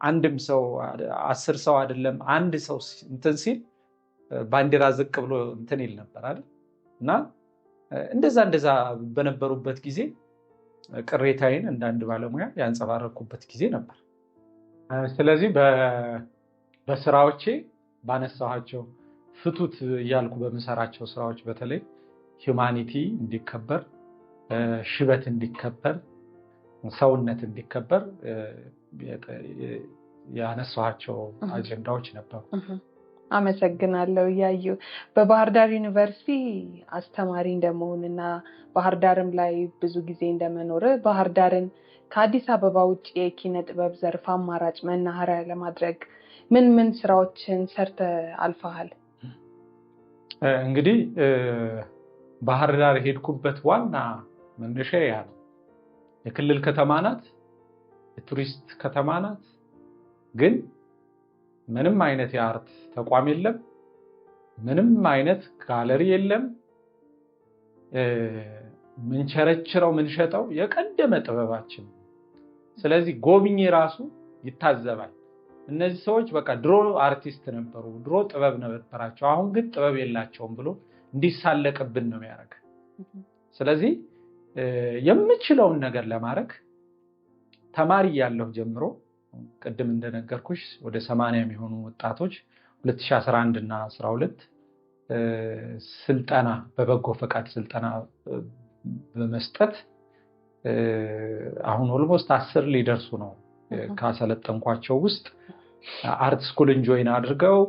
አንድም ሰው 10 ሰው አይደለም አንድ ሰው እንትን ሲል ባንዲራ ዝቅ ብሎ እንትን ይል ነበር አይደል? እና እንደዛ በነበሩበት ጊዜ ቅሬታዬን እንደ አንድ ባለሙያ ያንጸባረቅኩበት ጊዜ ነበር። ስለዚህ በስራዎቼ ባነሳኋቸው ፍቱት እያልኩ በምሰራቸው ስራዎች በተለይ humanity እንዲከበር፣ ሽበት እንዲከበር፣ ሰውነት እንዲከበር ያነሳኋቸው አጀንዳዎች ነበሩ። አመሰግናለሁ እያዩ። በባህር ዳር ዩኒቨርሲቲ አስተማሪ እንደመሆንና ባህር ዳርም ላይ ብዙ ጊዜ እንደመኖር ባህር ዳርን ከአዲስ አበባ ውጭ የኪነ ጥበብ ዘርፍ አማራጭ መናኸሪያ ለማድረግ ምን ምን ስራዎችን ሰርተህ አልፈሃል? እንግዲህ ባህር ዳር ሄድኩበት ዋና መነሻ ያ ነው። የክልል ከተማ ናት፣ የቱሪስት ከተማ ናት። ግን ምንም አይነት የ art ተቋም የለም፣ ምንም አይነት ጋለሪ የለም። ምንቸረችረው ምንሸጠው የቀደመ ጥበባችን። ስለዚህ ጎብኚ ራሱ ይታዘባል። እነዚህ ሰዎች በቃ ድሮ አርቲስት ነበሩ፣ ድሮ ጥበብ ነበራቸው፣ አሁን ግን ጥበብ የላቸውም ብሎ እንዲሳለቅብን ነው የሚያደርግ። ስለዚህ የምችለውን ነገር ለማድረግ ተማሪ ያለሁ ጀምሮ ቅድም እንደነገርኩሽ ወደ 80 የሚሆኑ ወጣቶች 2011 እና 12 ስልጠና በበጎ ፈቃድ ስልጠና በመስጠት አሁን almost 10 ሊደርሱ ነው ካሰለጠንኳቸው ውስጥ art school ን join አድርገው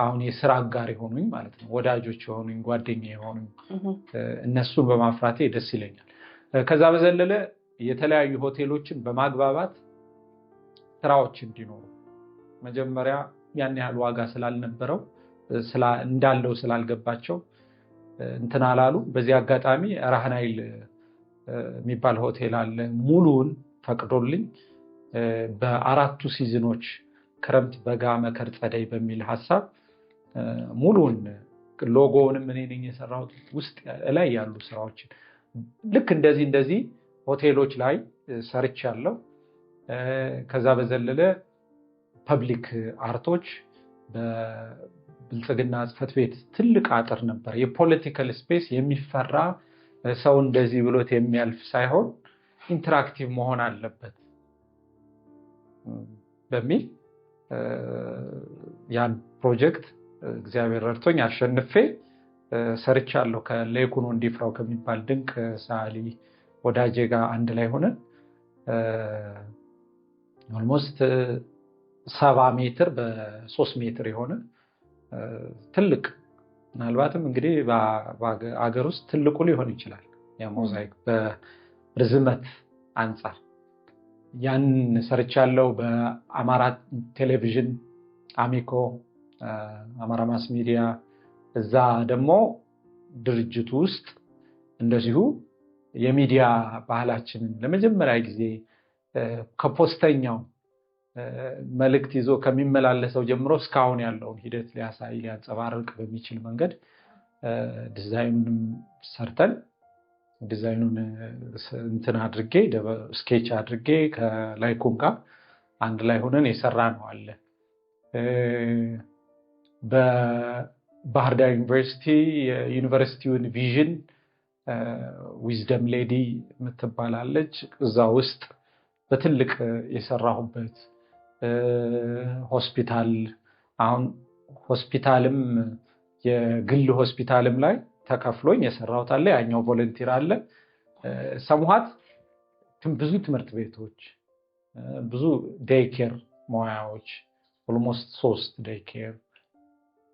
አሁን የስራ አጋር የሆኑኝ ማለት ነው፣ ወዳጆች የሆኑኝ፣ ጓደኛ የሆኑኝ እነሱን በማፍራቴ ደስ ይለኛል። ከዛ በዘለለ የተለያዩ ሆቴሎችን በማግባባት ስራዎች እንዲኖሩ መጀመሪያ ያን ያህል ዋጋ ስላልነበረው እንዳለው ስላልገባቸው እንትን አላሉ። በዚህ አጋጣሚ ራህናይል የሚባል ሆቴል አለ፣ ሙሉውን ፈቅዶልኝ በአራቱ season ኦች ክረምት፣ በጋ፣ መከር፣ ጸደይ በሚል ሀሳብ ሙሉውን ሎጎውንም እኔ ነኝ የሰራሁት። ውስጥ ላይ ያሉ ስራዎችን ልክ እንደዚህ እንደዚህ ሆቴሎች ላይ ሰርቻለሁ። ከዛ በዘለለ public art ኦች በብልጽግና ጽሕፈት ቤት ትልቅ አጥር ነበር። የ political space የሚፈራ ሰው እንደዚህ ብሎት የሚያልፍ ሳይሆን interactive መሆን አለበት በሚል ያን ፕሮጀክት እግዚአብሔር ረድቶኝ አሸንፌ ሰርቻለሁ። ከሌኩኖ እንዲፍራው ከሚባል ድንቅ ሰዓሊ ወዳጄ ጋር አንድ ላይ ሆነን almost 70 ሜትር በ3 ሜትር የሆነ ትልቅ፣ ምናልባትም እንግዲህ በአገር ውስጥ ትልቁ ሊሆን ይችላል የሞዛይክ በርዝመት አንጻር፣ ያን ሰርቻለሁ። በአማራ ቴሌቪዥን፣ አሚኮ፣ አማራ ማስ ሚዲያ፣ እዛ ደግሞ ድርጅቱ ውስጥ እንደዚሁ የሚዲያ ባህላችንን ለመጀመሪያ ጊዜ ከፖስተኛው መልእክት ይዞ ከሚመላለሰው ጀምሮ እስካሁን ያለውን ሂደት ሊያሳይ ሊያንጸባርቅ በሚችል መንገድ ዲዛይኑንም ሰርተን ዲዛይኑን እንትን አድርጌ sketch አድርጌ ከላይኩን ጋር አንድ ላይ ሆነን የሰራ ነው አለ። በባህር ዳር ዩኒቨርሲቲ የዩኒቨርሲቲውን vision wisdom lady የምትባላለች እዛ ውስጥ በትልቅ የሰራሁበት፣ ሆስፒታል፣ አሁን ሆስፒታልም የግል ሆስፒታልም ላይ ተከፍሎኝ የሰራሁት አለ። ያኛው volunteer አለ። ሰምኋት ብዙ ትምህርት ቤቶች፣ ብዙ daycare መዋያዎች፣ almost 3 daycare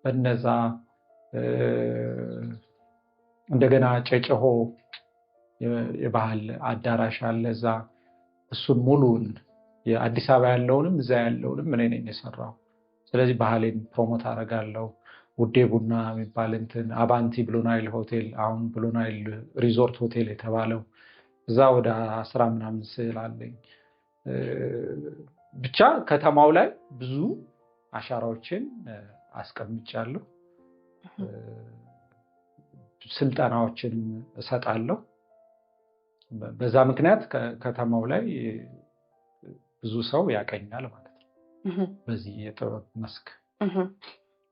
በነዛ፣ እንደገና ጨጨሆ የባህል አዳራሽ አለ እዛ፣ እሱን ሙሉን የአዲስ አበባ ያለውንም እዛ ያለውንም እኔ ነኝ የሰራው። ስለዚህ ባህሌን promote አደርጋለሁ። ውዴ ቡና የሚባል እንትን፣ አባንቲ ብሉናይል ሆቴል፣ አሁን ብሉናይል ሪዞርት ሆቴል የተባለው፣ እዛ ወደ 10 ምናምን ስዕል አለኝ። ብቻ ከተማው ላይ ብዙ አሻራዎችን አስቀምጫለሁ። ስልጠናዎችን እሰጣለሁ። በዛ ምክንያት ከተማው ላይ ብዙ ሰው ያቀኛል ማለት ነው በዚህ የጥበብ መስክ።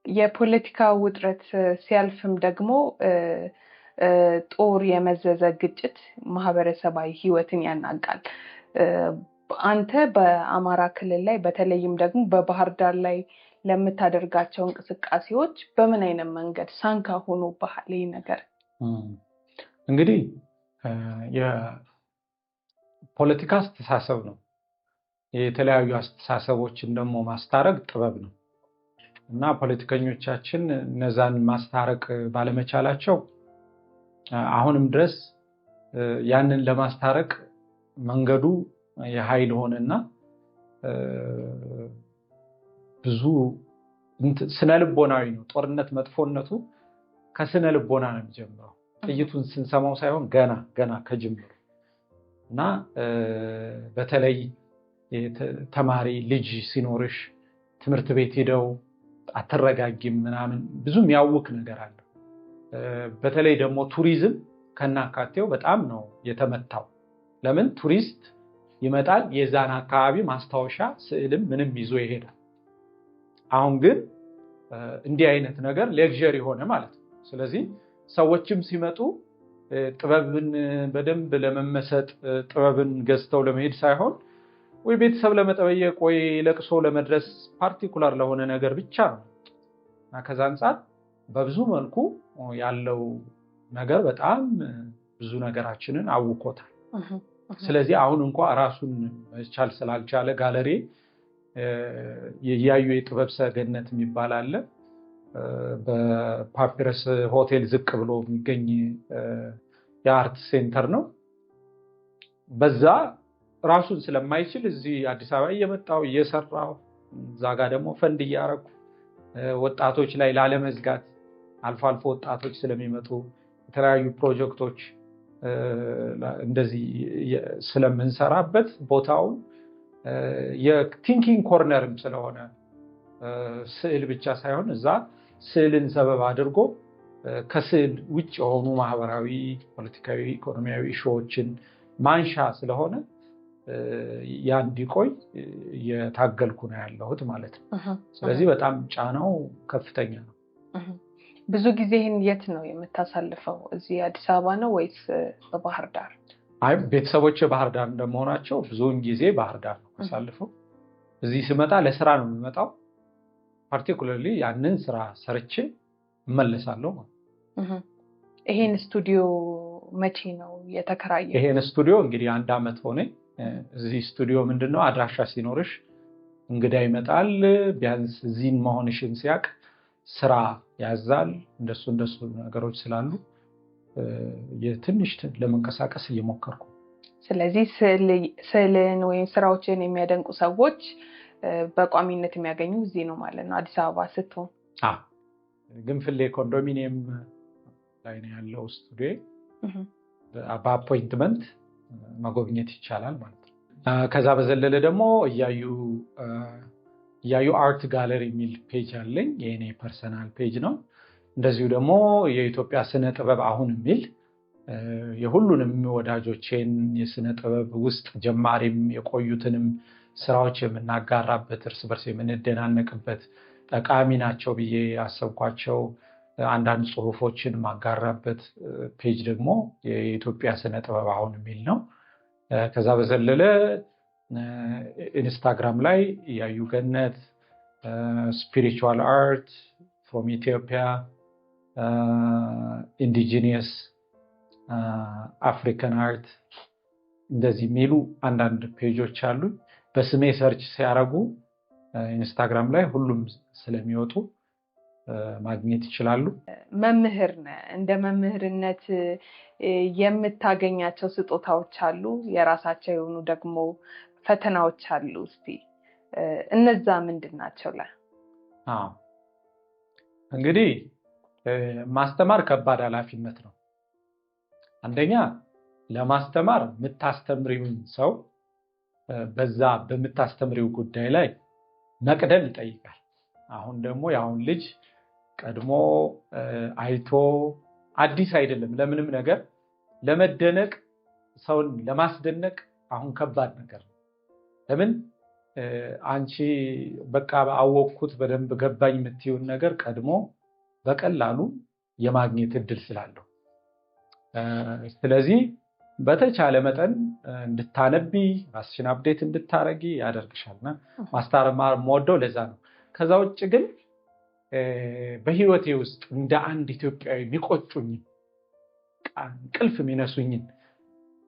የፖለቲካ ውጥረት ሲያልፍም ደግሞ ጦር የመዘዘ ግጭት ማህበረሰባዊ ህይወትን ያናጋል። አንተ በአማራ ክልል ላይ በተለይም ደግሞ በባህር ዳር ላይ ለምታደርጋቸው እንቅስቃሴዎች በምን አይነት መንገድ ሳንካ ሆኖብሃል ይህ ነገር? እንግዲህ የፖለቲካ አስተሳሰብ ነው። የተለያዩ አስተሳሰቦችን ደግሞ ማስታረቅ ጥበብ ነው። እና ፖለቲከኞቻችን እነዛን ማስታረቅ ባለመቻላቸው አሁንም ድረስ ያንን ለማስታረቅ መንገዱ የኃይል ሆነና ብዙ ስነ ልቦናዊ ነው። ጦርነት መጥፎነቱ ከስነ ልቦና ነው የሚጀምረው። ጥይቱን ስንሰማው ሳይሆን ገና ገና ከጅምሩ። እና በተለይ ተማሪ ልጅ ሲኖርሽ ትምህርት ቤት ሄደው አትረጋጊም ምናምን፣ ብዙ የሚያውክ ነገር አለ። በተለይ ደግሞ ቱሪዝም ከናካቴው በጣም ነው የተመታው። ለምን? ቱሪስት ይመጣል፣ የዛን አካባቢ ማስታወሻ ስዕልም ምንም ይዞ ይሄዳል። አሁን ግን እንዲህ አይነት ነገር luxury ሆነ ማለት ነው። ስለዚህ ሰዎችም ሲመጡ ጥበብን በደንብ ለመመሰጥ፣ ጥበብን ገዝተው ለመሄድ ሳይሆን ወይ ቤተሰብ ለመጠየቅ ወይ ለቅሶ ለመድረስ particular ለሆነ ነገር ብቻ ነው። እና ከዛ አንጻር በብዙ መልኩ ያለው ነገር በጣም ብዙ ነገራችንን አውኮታል። ስለዚህ አሁን እንኳ ራሱን መቻል ስላልቻለ ጋለሪ የእያዩ የጥበብ ሰገነት የሚባል አለ። በፓፒረስ ሆቴል ዝቅ ብሎ የሚገኝ የ art center ነው። በዛ ራሱን ስለማይችል እዚህ አዲስ አበባ እየመጣው እየሰራው እዛ ጋር ደግሞ ፈንድ እያረኩ ወጣቶች ላይ ላለመዝጋት አልፎ አልፎ ወጣቶች ስለሚመጡ የተለያዩ ፕሮጀክቶች እንደዚህ ስለምንሰራበት ቦታውን የ thinking corner ም ስለሆነ ስዕል ብቻ ሳይሆን እዛ ስዕልን ሰበብ አድርጎ ከስዕል ውጭ የሆኑ ማህበራዊ፣ ፖለቲካዊ፣ ኢኮኖሚያዊ issue ዎችን ማንሻ ስለሆነ ያ እንዲቆይ እየታገልኩ ነው ያለሁት ማለት ነው። ስለዚህ በጣም ጫናው ከፍተኛ ነው። ብዙ ጊዜህን የት ነው የምታሳልፈው? እዚህ አዲስ አበባ ነው ወይስ በባህር ዳር? አይ ቤተሰቦቼ ባህር ዳር እንደመሆናቸው ብዙውን ጊዜ ባህር ዳር ነው የማሳልፈው። እዚህ ስመጣ ለስራ ነው የምመጣው። Particularly ያንን ስራ ሰርቼ እመለሳለሁ ማለት ነው። ይሄን ስቱዲዮ መቼ ነው የተከራየው? ይሄን ስቱዲዮ እንግዲህ 1 ዓመት ሆነ። እዚህ ስቱዲዮ ምንድነው አድራሻ ሲኖርሽ እንግዳ ይመጣል። ቢያንስ እዚህን መሆንሽን ሲያቅ ስራ ያዛል። እንደሱ እንደሱ ነገሮች ስላሉ የትንሽ ለመንቀሳቀስ እየሞከርኩ። ስለዚህ ስዕልን ወይም ስራዎችን የሚያደንቁ ሰዎች በቋሚነት የሚያገኙ እዚህ ነው ማለት ነው አዲስ አበባ ስትሆን? አዎ፣ ግንፍሌ ኮንዶሚኒየም ላይ ነው ያለው ስቱዲዮ። በ appointment መጎብኘት ይቻላል ማለት ነው። ከዛ በዘለለ ደግሞ እያዩ art gallery የሚል page አለኝ። የኔ personal page ነው። እንደዚሁ ደግሞ የኢትዮጵያ ስነ ጥበብ አሁን የሚል የሁሉንም ወዳጆቼን የስነ ጥበብ ውስጥ ጀማሪም የቆዩትንም ስራዎች የምናጋራበት፣ እርስ በርስ የምንደናነቅበት፣ ጠቃሚ ናቸው ብዬ ያሰብኳቸው አንዳንድ ጽሁፎችን ማጋራበት page ደግሞ የኢትዮጵያ ስነ ጥበብ አሁን የሚል ነው። ከዛ በዘለለ ኢንስታግራም ላይ እያዩ ገነት፣ spiritual art from Ethiopia፣ indigenous African art እንደዚህ የሚሉ አንዳንድ page ኦች አሉ። በስሜ search ሲያደርጉ ኢንስታግራም ላይ ሁሉም ስለሚወጡ ማግኘት ይችላሉ። መምህር ነህ። እንደ መምህርነት የምታገኛቸው ስጦታዎች አሉ፣ የራሳቸው የሆኑ ደግሞ ፈተናዎች አሉ። እስቲ እነዛ ምንድን ናቸው? አዎ እንግዲህ ማስተማር ከባድ ኃላፊነት ነው። አንደኛ ለማስተማር የምታስተምሪውን ሰው በዛ በምታስተምሪው ጉዳይ ላይ መቅደም ይጠይቃል። አሁን ደግሞ የአሁን ልጅ ቀድሞ አይቶ አዲስ አይደለም ለምንም ነገር ለመደነቅ፣ ሰውን ለማስደነቅ አሁን ከባድ ነገር ነው። ለምን አንቺ በቃ አወቅኩት በደንብ ገባኝ የምትይውን ነገር ቀድሞ በቀላሉ የማግኘት እድል ስላለው፣ ስለዚህ በተቻለ መጠን እንድታነቢ፣ ራስሽን update እንድታረጊ ያደርግሻልና ማስተማር የምወደው ለዛ ነው። ከዛ ውጭ ግን በህይወቴ ውስጥ እንደ አንድ ኢትዮጵያዊ የሚቆጩኝ፣ እንቅልፍ የሚነሱኝን፣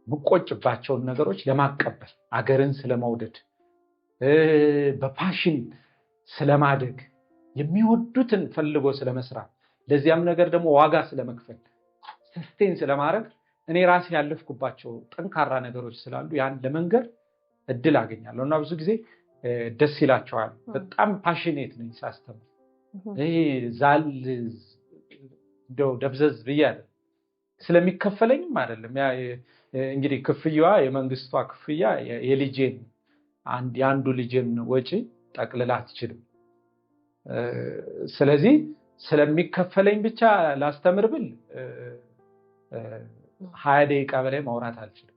የምቆጭባቸውን ነገሮች ለማቀበል፣ አገርን ስለመውደድ፣ በ passion ስለማደግ፣ የሚወዱትን ፈልጎ ስለመስራት፣ ለዚያም ነገር ደግሞ ዋጋ ስለመክፈል፣ sustain ስለማድረግ እኔ ራሴ ያለፍኩባቸው ጠንካራ ነገሮች ስላሉ ያን ለመንገር እድል አገኛለሁ እና ብዙ ጊዜ ደስ ይላቸዋል። በጣም passionate ነኝ ሳስተምር። ይሄ ዛል እንደው ደብዘዝ ብዬ አይደለም፣ ስለሚከፈለኝም አይደለም። እንግዲህ ክፍያዋ የመንግስቷ ክፍያ የልጄን የአንዱ ልጄን ወጪ ጠቅልላ አትችልም። ስለዚህ ስለሚከፈለኝ ብቻ ላስተምር ብል 20 ደቂቃ በላይ ማውራት አልችልም።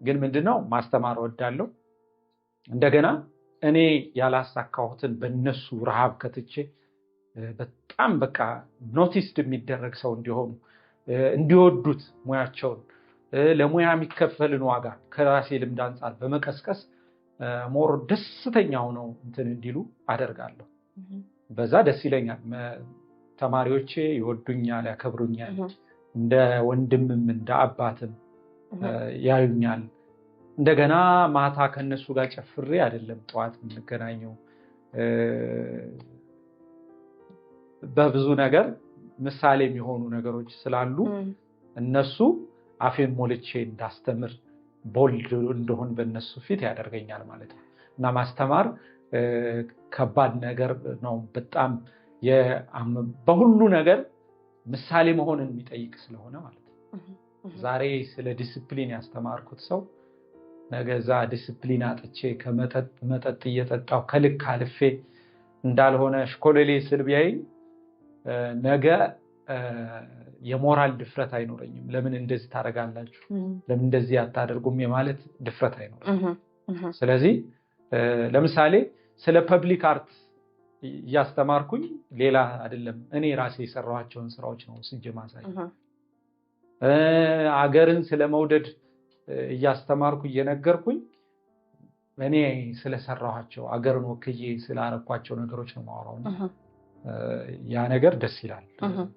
ግን ምንድነው ማስተማር እወዳለሁ። እንደገና እኔ ያላሳካሁትን በእነሱ ረሃብ ከትቼ በጣም በቃ noticed የሚደረግ ሰው እንዲሆኑ፣ እንዲወዱት ሙያቸውን፣ ለሙያ የሚከፈልን ዋጋ ከራሴ ልምድ አንጻር በመቀስቀስ more ደስተኛ ሆነው እንትን እንዲሉ አደርጋለሁ። በዛ ደስ ይለኛል። ተማሪዎቼ ይወዱኛል፣ ያከብሩኛል፣ እንደ ወንድምም እንደ አባትም ያዩኛል። እንደገና ማታ ከነሱ ጋር ጨፍሬ አይደለም ጠዋት የምንገናኘው። በብዙ ነገር ምሳሌ የሚሆኑ ነገሮች ስላሉ እነሱ አፌን ሞልቼ እንዳስተምር፣ bold እንደሆን በእነሱ ፊት ያደርገኛል ማለት ነው። እና ማስተማር ከባድ ነገር ነው። በጣም በሁሉ ነገር ምሳሌ መሆንን የሚጠይቅ ስለሆነ ማለት ነው። ዛሬ ስለ ዲስፕሊን ያስተማርኩት ሰው ነገ እዛ ዲስፕሊን አጥቼ፣ ከመጠጥ መጠጥ እየጠጣሁ፣ ከልክ አልፌ እንዳልሆነ ሽኮለሌ ስል ቢያይኝ ነገ የሞራል ድፍረት አይኖረኝም። ለምን እንደዚህ ታደርጋላችሁ፣ ለምን እንደዚህ አታደርጉም የማለት ድፍረት አይኖረኝም። ስለዚህ ለምሳሌ ስለ public art እያስተማርኩኝ ሌላ አይደለም፣ እኔ ራሴ የሰራኋቸውን ስራዎች ነው ወስጄ ማሳየው። አገርን ስለመውደድ እያስተማርኩ፣ እየነገርኩኝ፣ እኔ ስለሰራኋቸው፣ አገርን ወክዬ ስላረኳቸው ነገሮች ነው የማወራው። ያ ነገር ደስ ይላል።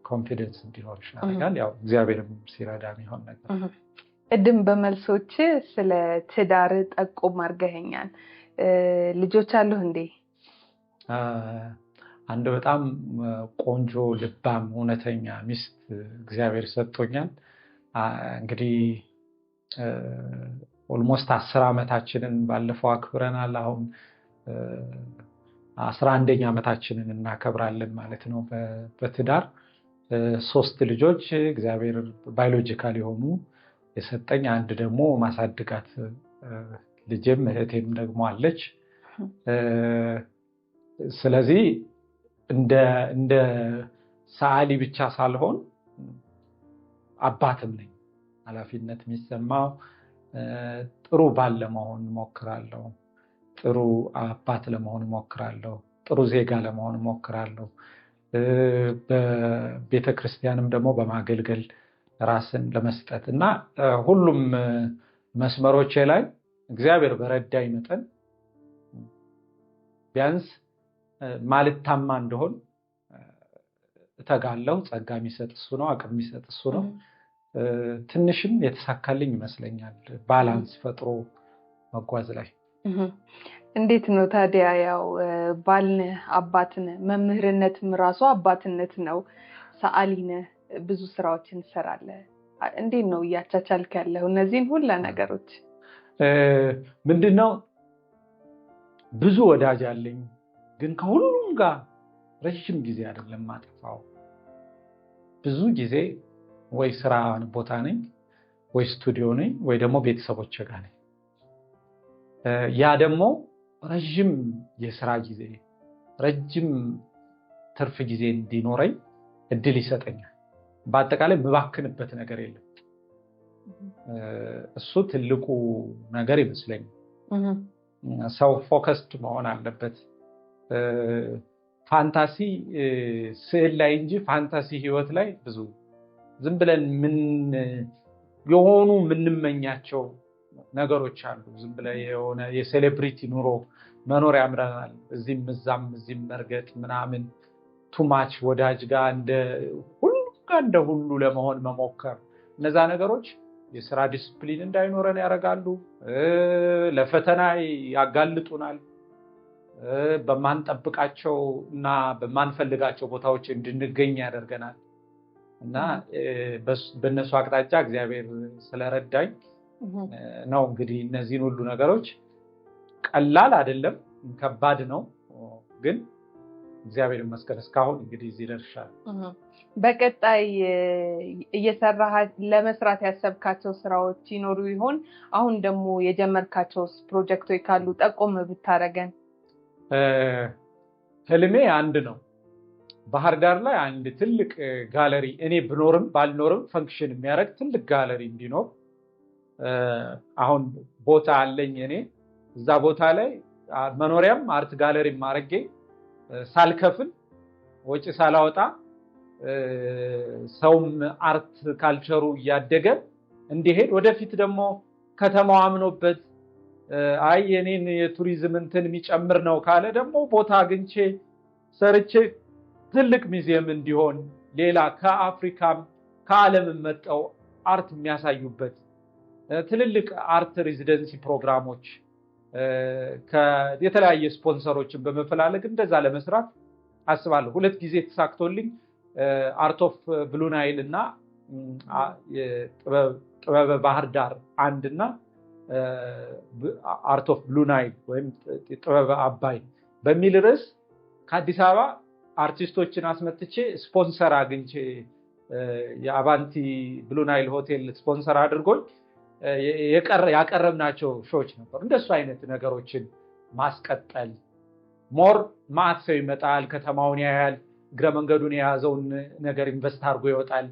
Confidence እንዲኖርሽ ያደርጋል። ያው እግዚአብሔርም ሲረዳ የሚሆን ነገር። ቅድም በመልሶች ስለ ትዳር ጠቆም አድርገኸኛል። ልጆች አሉህ እንዴ? አንድ በጣም ቆንጆ፣ ልባም፣ እውነተኛ ሚስት እግዚአብሔር ሰጥቶኛል። እንግዲህ almost 10 ዓመታችንን ባለፈው አክብረናል። አሁን 11ኛ ዓመታችንን እናከብራለን ማለት ነው በትዳር። ሶስት ልጆች እግዚአብሔር biological የሆኑ የሰጠኝ፣ አንድ ደግሞ ማሳድጋት ልጄም እህቴም ደግሞ አለች። ስለዚህ እንደ ሰዓሊ ብቻ ሳልሆን አባትም ነኝ። ኃላፊነት የሚሰማው ጥሩ ባል ለመሆን እሞክራለሁ። ጥሩ አባት ለመሆን እሞክራለሁ። ጥሩ ዜጋ ለመሆን እሞክራለሁ። በቤተ ክርስቲያንም ደግሞ በማገልገል ራስን ለመስጠት እና ሁሉም መስመሮቼ ላይ እግዚአብሔር በረዳኝ መጠን ቢያንስ ማልታማ እንደሆን እተጋለሁ። ጸጋ የሚሰጥ እሱ ነው። አቅም የሚሰጥ እሱ ነው። ትንሽም የተሳካልኝ ይመስለኛል balance ፈጥሮ መጓዝ ላይ። እንዴት ነው ታዲያ? ያው ባል ነህ፣ አባት ነህ፣ መምህርነትም ራሱ አባትነት ነው። ሰዓሊ ነህ፣ ብዙ ስራዎችን ትሰራለህ። እንዴት ነው እያቻቻልክ ያለው እነዚህን ሁላ ነገሮች? ምንድነው፣ ብዙ ወዳጅ አለኝ፣ ግን ከሁሉም ጋር ረዥም ጊዜ አይደለም ማጠፋው። ብዙ ጊዜ ወይ ስራ ቦታ ነኝ፣ ወይ ስቱዲዮ ነኝ፣ ወይ ደግሞ ቤተሰቦች ጋር ነኝ። ያ ደግሞ ረዥም የስራ ጊዜ፣ ረጅም ትርፍ ጊዜ እንዲኖረኝ እድል ይሰጠኛል። በአጠቃላይ የምባክንበት ነገር የለም። እሱ ትልቁ ነገር ይመስለኛል። ሰው focused መሆን አለበት። Fantasy ስዕል ላይ እንጂ fantasy ህይወት ላይ ብዙ ዝም ብለን ምን የሆኑ የምንመኛቸው ነገሮች አሉ። ዝም ብለን የሆነ የ celebrity ኑሮ መኖር ያምረናል። እዚህም እዛም እዚህም መርገጥ ምናምን፣ too much ወዳጅ ጋር እንደ ሁሉ ጋር እንደ ሁሉ ለመሆን መሞከር፣ እነዛ ነገሮች የስራ ዲስፕሊን እንዳይኖረን ያደርጋሉ። ለፈተና ያጋልጡናል። በማንጠብቃቸው እና በማንፈልጋቸው ቦታዎች እንድንገኝ ያደርገናል። እና በእነሱ አቅጣጫ እግዚአብሔር ስለረዳኝ ነው እንግዲህ እነዚህን ሁሉ ነገሮች። ቀላል አይደለም፣ ከባድ ነው፣ ግን እግዚአብሔር ይመስገን እስካሁን እንግዲህ እዚህ ደርሻለሁ። በቀጣይ እየሰራህ ለመስራት ያሰብካቸው ስራዎች ይኖሩ ይሆን? አሁን ደግሞ የጀመርካቸው ፕሮጀክቶች ካሉ ጠቆም ብታደርገን። ህልሜ አንድ ነው። ባህር ዳር ላይ አንድ ትልቅ ጋለሪ፣ እኔ ብኖርም ባልኖርም function የሚያደርግ ትልቅ ጋለሪ እንዲኖር። አሁን ቦታ አለኝ እኔ። እዛ ቦታ ላይ መኖሪያም art gallery አድርጌ፣ ሳልከፍል፣ ወጪ ሳላወጣ፣ ሰውም art culture ኡ እያደገ እንዲሄድ፣ ወደፊት ደግሞ ከተማው አምኖበት አይ የኔን የቱሪዝም እንትን የሚጨምር ነው ካለ ደግሞ ቦታ አግኝቼ ሰርቼ ትልቅ ሙዚየም እንዲሆን፣ ሌላ ከአፍሪካም ከዓለምም መጥተው art የሚያሳዩበት ትልልቅ art residency ፕሮግራሞች የተለያየ ስፖንሰሮችን በመፈላለግ እንደዛ ለመስራት አስባለሁ። ሁለት ጊዜ ተሳክቶልኝ Art of Blue Nile እና ጥበበ ባህር ዳር አንድ እና Art of Blue Nile ወይም ጥበበ አባይ በሚል ርዕስ ከአዲስ አበባ አርቲስቶችን አስመጥቼ፣ ስፖንሰር አግኝቼ፣ የአቫንቲ ብሉ ናይል ሆቴል ስፖንሰር አድርጎኝ ያቀረብናቸው show ዎች ነበሩ። እንደሱ አይነት ነገሮችን ማስቀጠል more ማአት ሰው ይመጣል፣ ከተማውን ያያል፣ እግረ መንገዱን የያዘውን ነገር invest አድርጎ ይወጣል።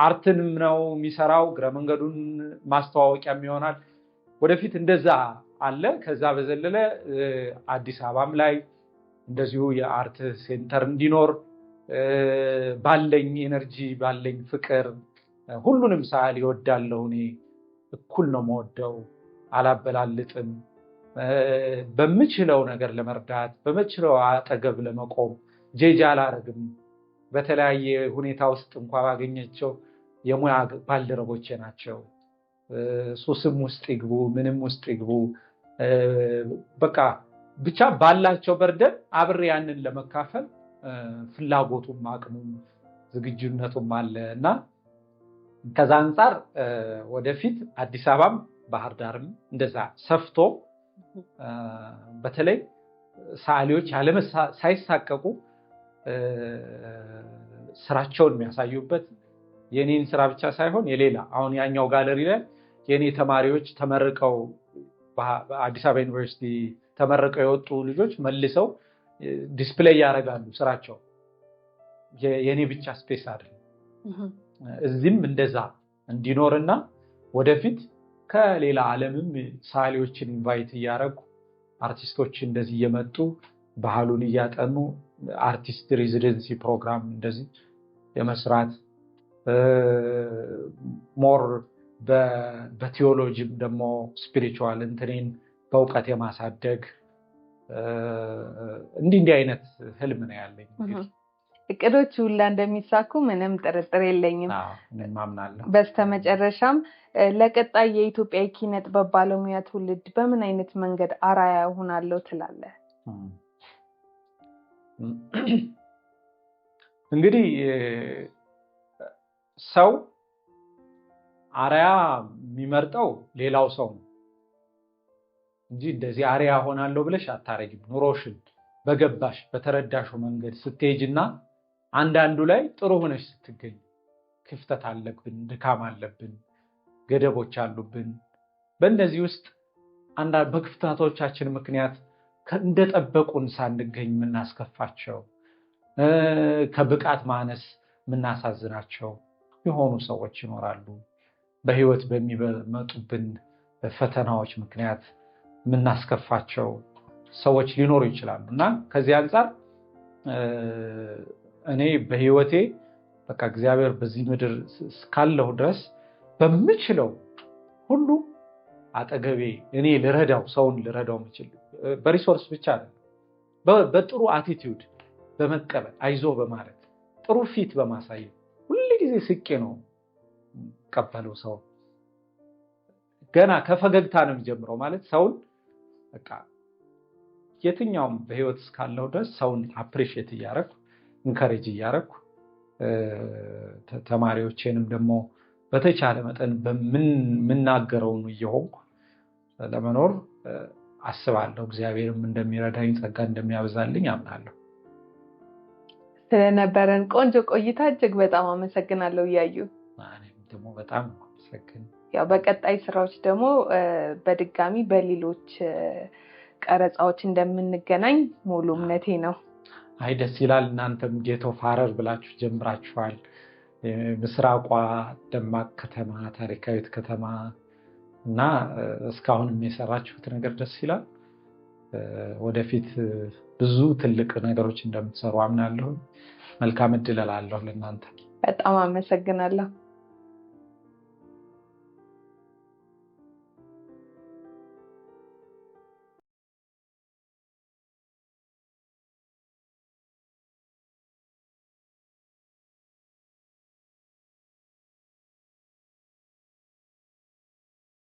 Art ንም ነው የሚሰራው፣ እግረ መንገዱን ማስተዋወቂያም ይሆናል። ወደፊት እንደዛ አለ። ከዛ በዘለለ አዲስ አበባም ላይ እንደዚሁ የ art center እንዲኖር ባለኝ energy፣ ባለኝ ፍቅር፣ ሁሉንም ሰዓሊ እወዳለሁ። እኔ እኩል ነው የምወደው፣ አላበላልጥም። በምችለው ነገር ለመርዳት፣ በምችለው አጠገብ ለመቆም ጄጅ አላረግም። በተለያየ ሁኔታ ውስጥ እንኳ ባገኛቸው የሙያ ባልደረቦቼ ናቸው። ሱስም ውስጥ ይግቡ፣ ምንም ውስጥ ይግቡ፣ በቃ ብቻ ባላቸው burden አብሬ ያንን ለመካፈል ፍላጎቱም አቅሙም ዝግጁነቱም አለ። እና ከዛ አንጻር ወደፊት አዲስ አበባም ባህር ዳርም እንደዛ ሰፍቶ በተለይ ሰዓሊዎች ሳይሳቀቁ ስራቸውን የሚያሳዩበት፣ የኔን ስራ ብቻ ሳይሆን የሌላ፣ አሁን ያኛው ጋለሪ ላይ የኔ ተማሪዎች ተመርቀው፣ አዲስ አበባ ዩኒቨርሲቲ ተመርቀው የወጡ ልጆች መልሰው display ያደርጋሉ ስራቸው። የኔ ብቻ space አይደለም። እዚህም እንደዛ እንዲኖርና ወደፊት ከሌላ ዓለምም ሰዓሊዎችን invite እያደረጉ፣ አርቲስቶች እንደዚህ እየመጡ ባህሉን እያጠኑ artist residency program እንደዚህ የመስራት፣ more በ ቴዎሎጂም ደግሞ spiritual እንትኔን በእውቀት የማሳደግ እንዲህ እንዲህ አይነት ህልም ነው ያለኝ። እቅዶች ሁላ እንደሚሳኩ ምንም ጥርጥር የለኝም። እኔም አምናለሁ። በስተመጨረሻም ለቀጣይ የኢትዮጵያ የኪነ ጥበብ ባለሙያ ትውልድ በምን አይነት መንገድ አርአያ እሆናለሁ ትላለህ? እንግዲህ ሰው አርአያ የሚመርጠው ሌላው ሰው ነው እንጂ እንደዚህ አርአያ ሆናለሁ ብለሽ አታረጊም። ኑሮሽን በገባሽ በተረዳሽው መንገድ ስትሄጂና አንዳንዱ ላይ ጥሩ ሆነሽ ስትገኝ፣ ክፍተት አለብን፣ ድካም አለብን፣ ገደቦች አሉብን። በእነዚህ ውስጥ አንዳንድ በክፍተቶቻችን ምክንያት እንደጠበቁን ሳንገኝ የምናስከፋቸው፣ ከብቃት ማነስ የምናሳዝናቸው የሆኑ ሰዎች ይኖራሉ። በህይወት በሚመጡብን ፈተናዎች ምክንያት የምናስከፋቸው ሰዎች ሊኖሩ ይችላሉ። እና ከዚህ አንጻር እኔ በህይወቴ በቃ እግዚአብሔር በዚህ ምድር እስካለሁ ድረስ በምችለው ሁሉ አጠገቤ እኔ ልረዳው፣ ሰውን ልረዳው የምችል በ resource ብቻ አይደለም፣ በጥሩ attitude በመቀበል፣ አይዞ በማለት፣ ጥሩ ፊት በማሳየት፣ ሁል ጊዜ ስቄ ነው ቀበለው። ሰው ገና ከፈገግታ ነው የሚጀምረው። ማለት ሰውን በቃ የትኛውም በህይወት እስካለው ድረስ ሰውን appreciate እያደረኩ፣ encourage እያደረኩ፣ ተማሪዎቼንም ደግሞ በተቻለ መጠን በምናገረውን እየሆንኩ ለመኖር አስባለሁ። እግዚአብሔርም እንደሚረዳኝ፣ ጸጋ እንደሚያበዛልኝ አምናለሁ። ስለነበረን ቆንጆ ቆይታ እጅግ በጣም አመሰግናለሁ እያዩ። እኔም ደግሞ በጣም አመሰግን። ያው በቀጣይ ስራዎች ደግሞ በድጋሚ በሌሎች ቀረጻዎች እንደምንገናኝ ሙሉ እምነቴ ነው። አይ ደስ ይላል። እናንተም Gate of ሀረር ብላችሁ ጀምራችኋል። ምስራቋ ደማቅ ከተማ፣ ታሪካዊት ከተማ እና እስካሁንም የሰራችሁት ነገር ደስ ይላል። ወደፊት ብዙ ትልቅ ነገሮች እንደምትሰሩ አምናለሁ። መልካም እድል እላለሁ ለእናንተ። በጣም አመሰግናለሁ።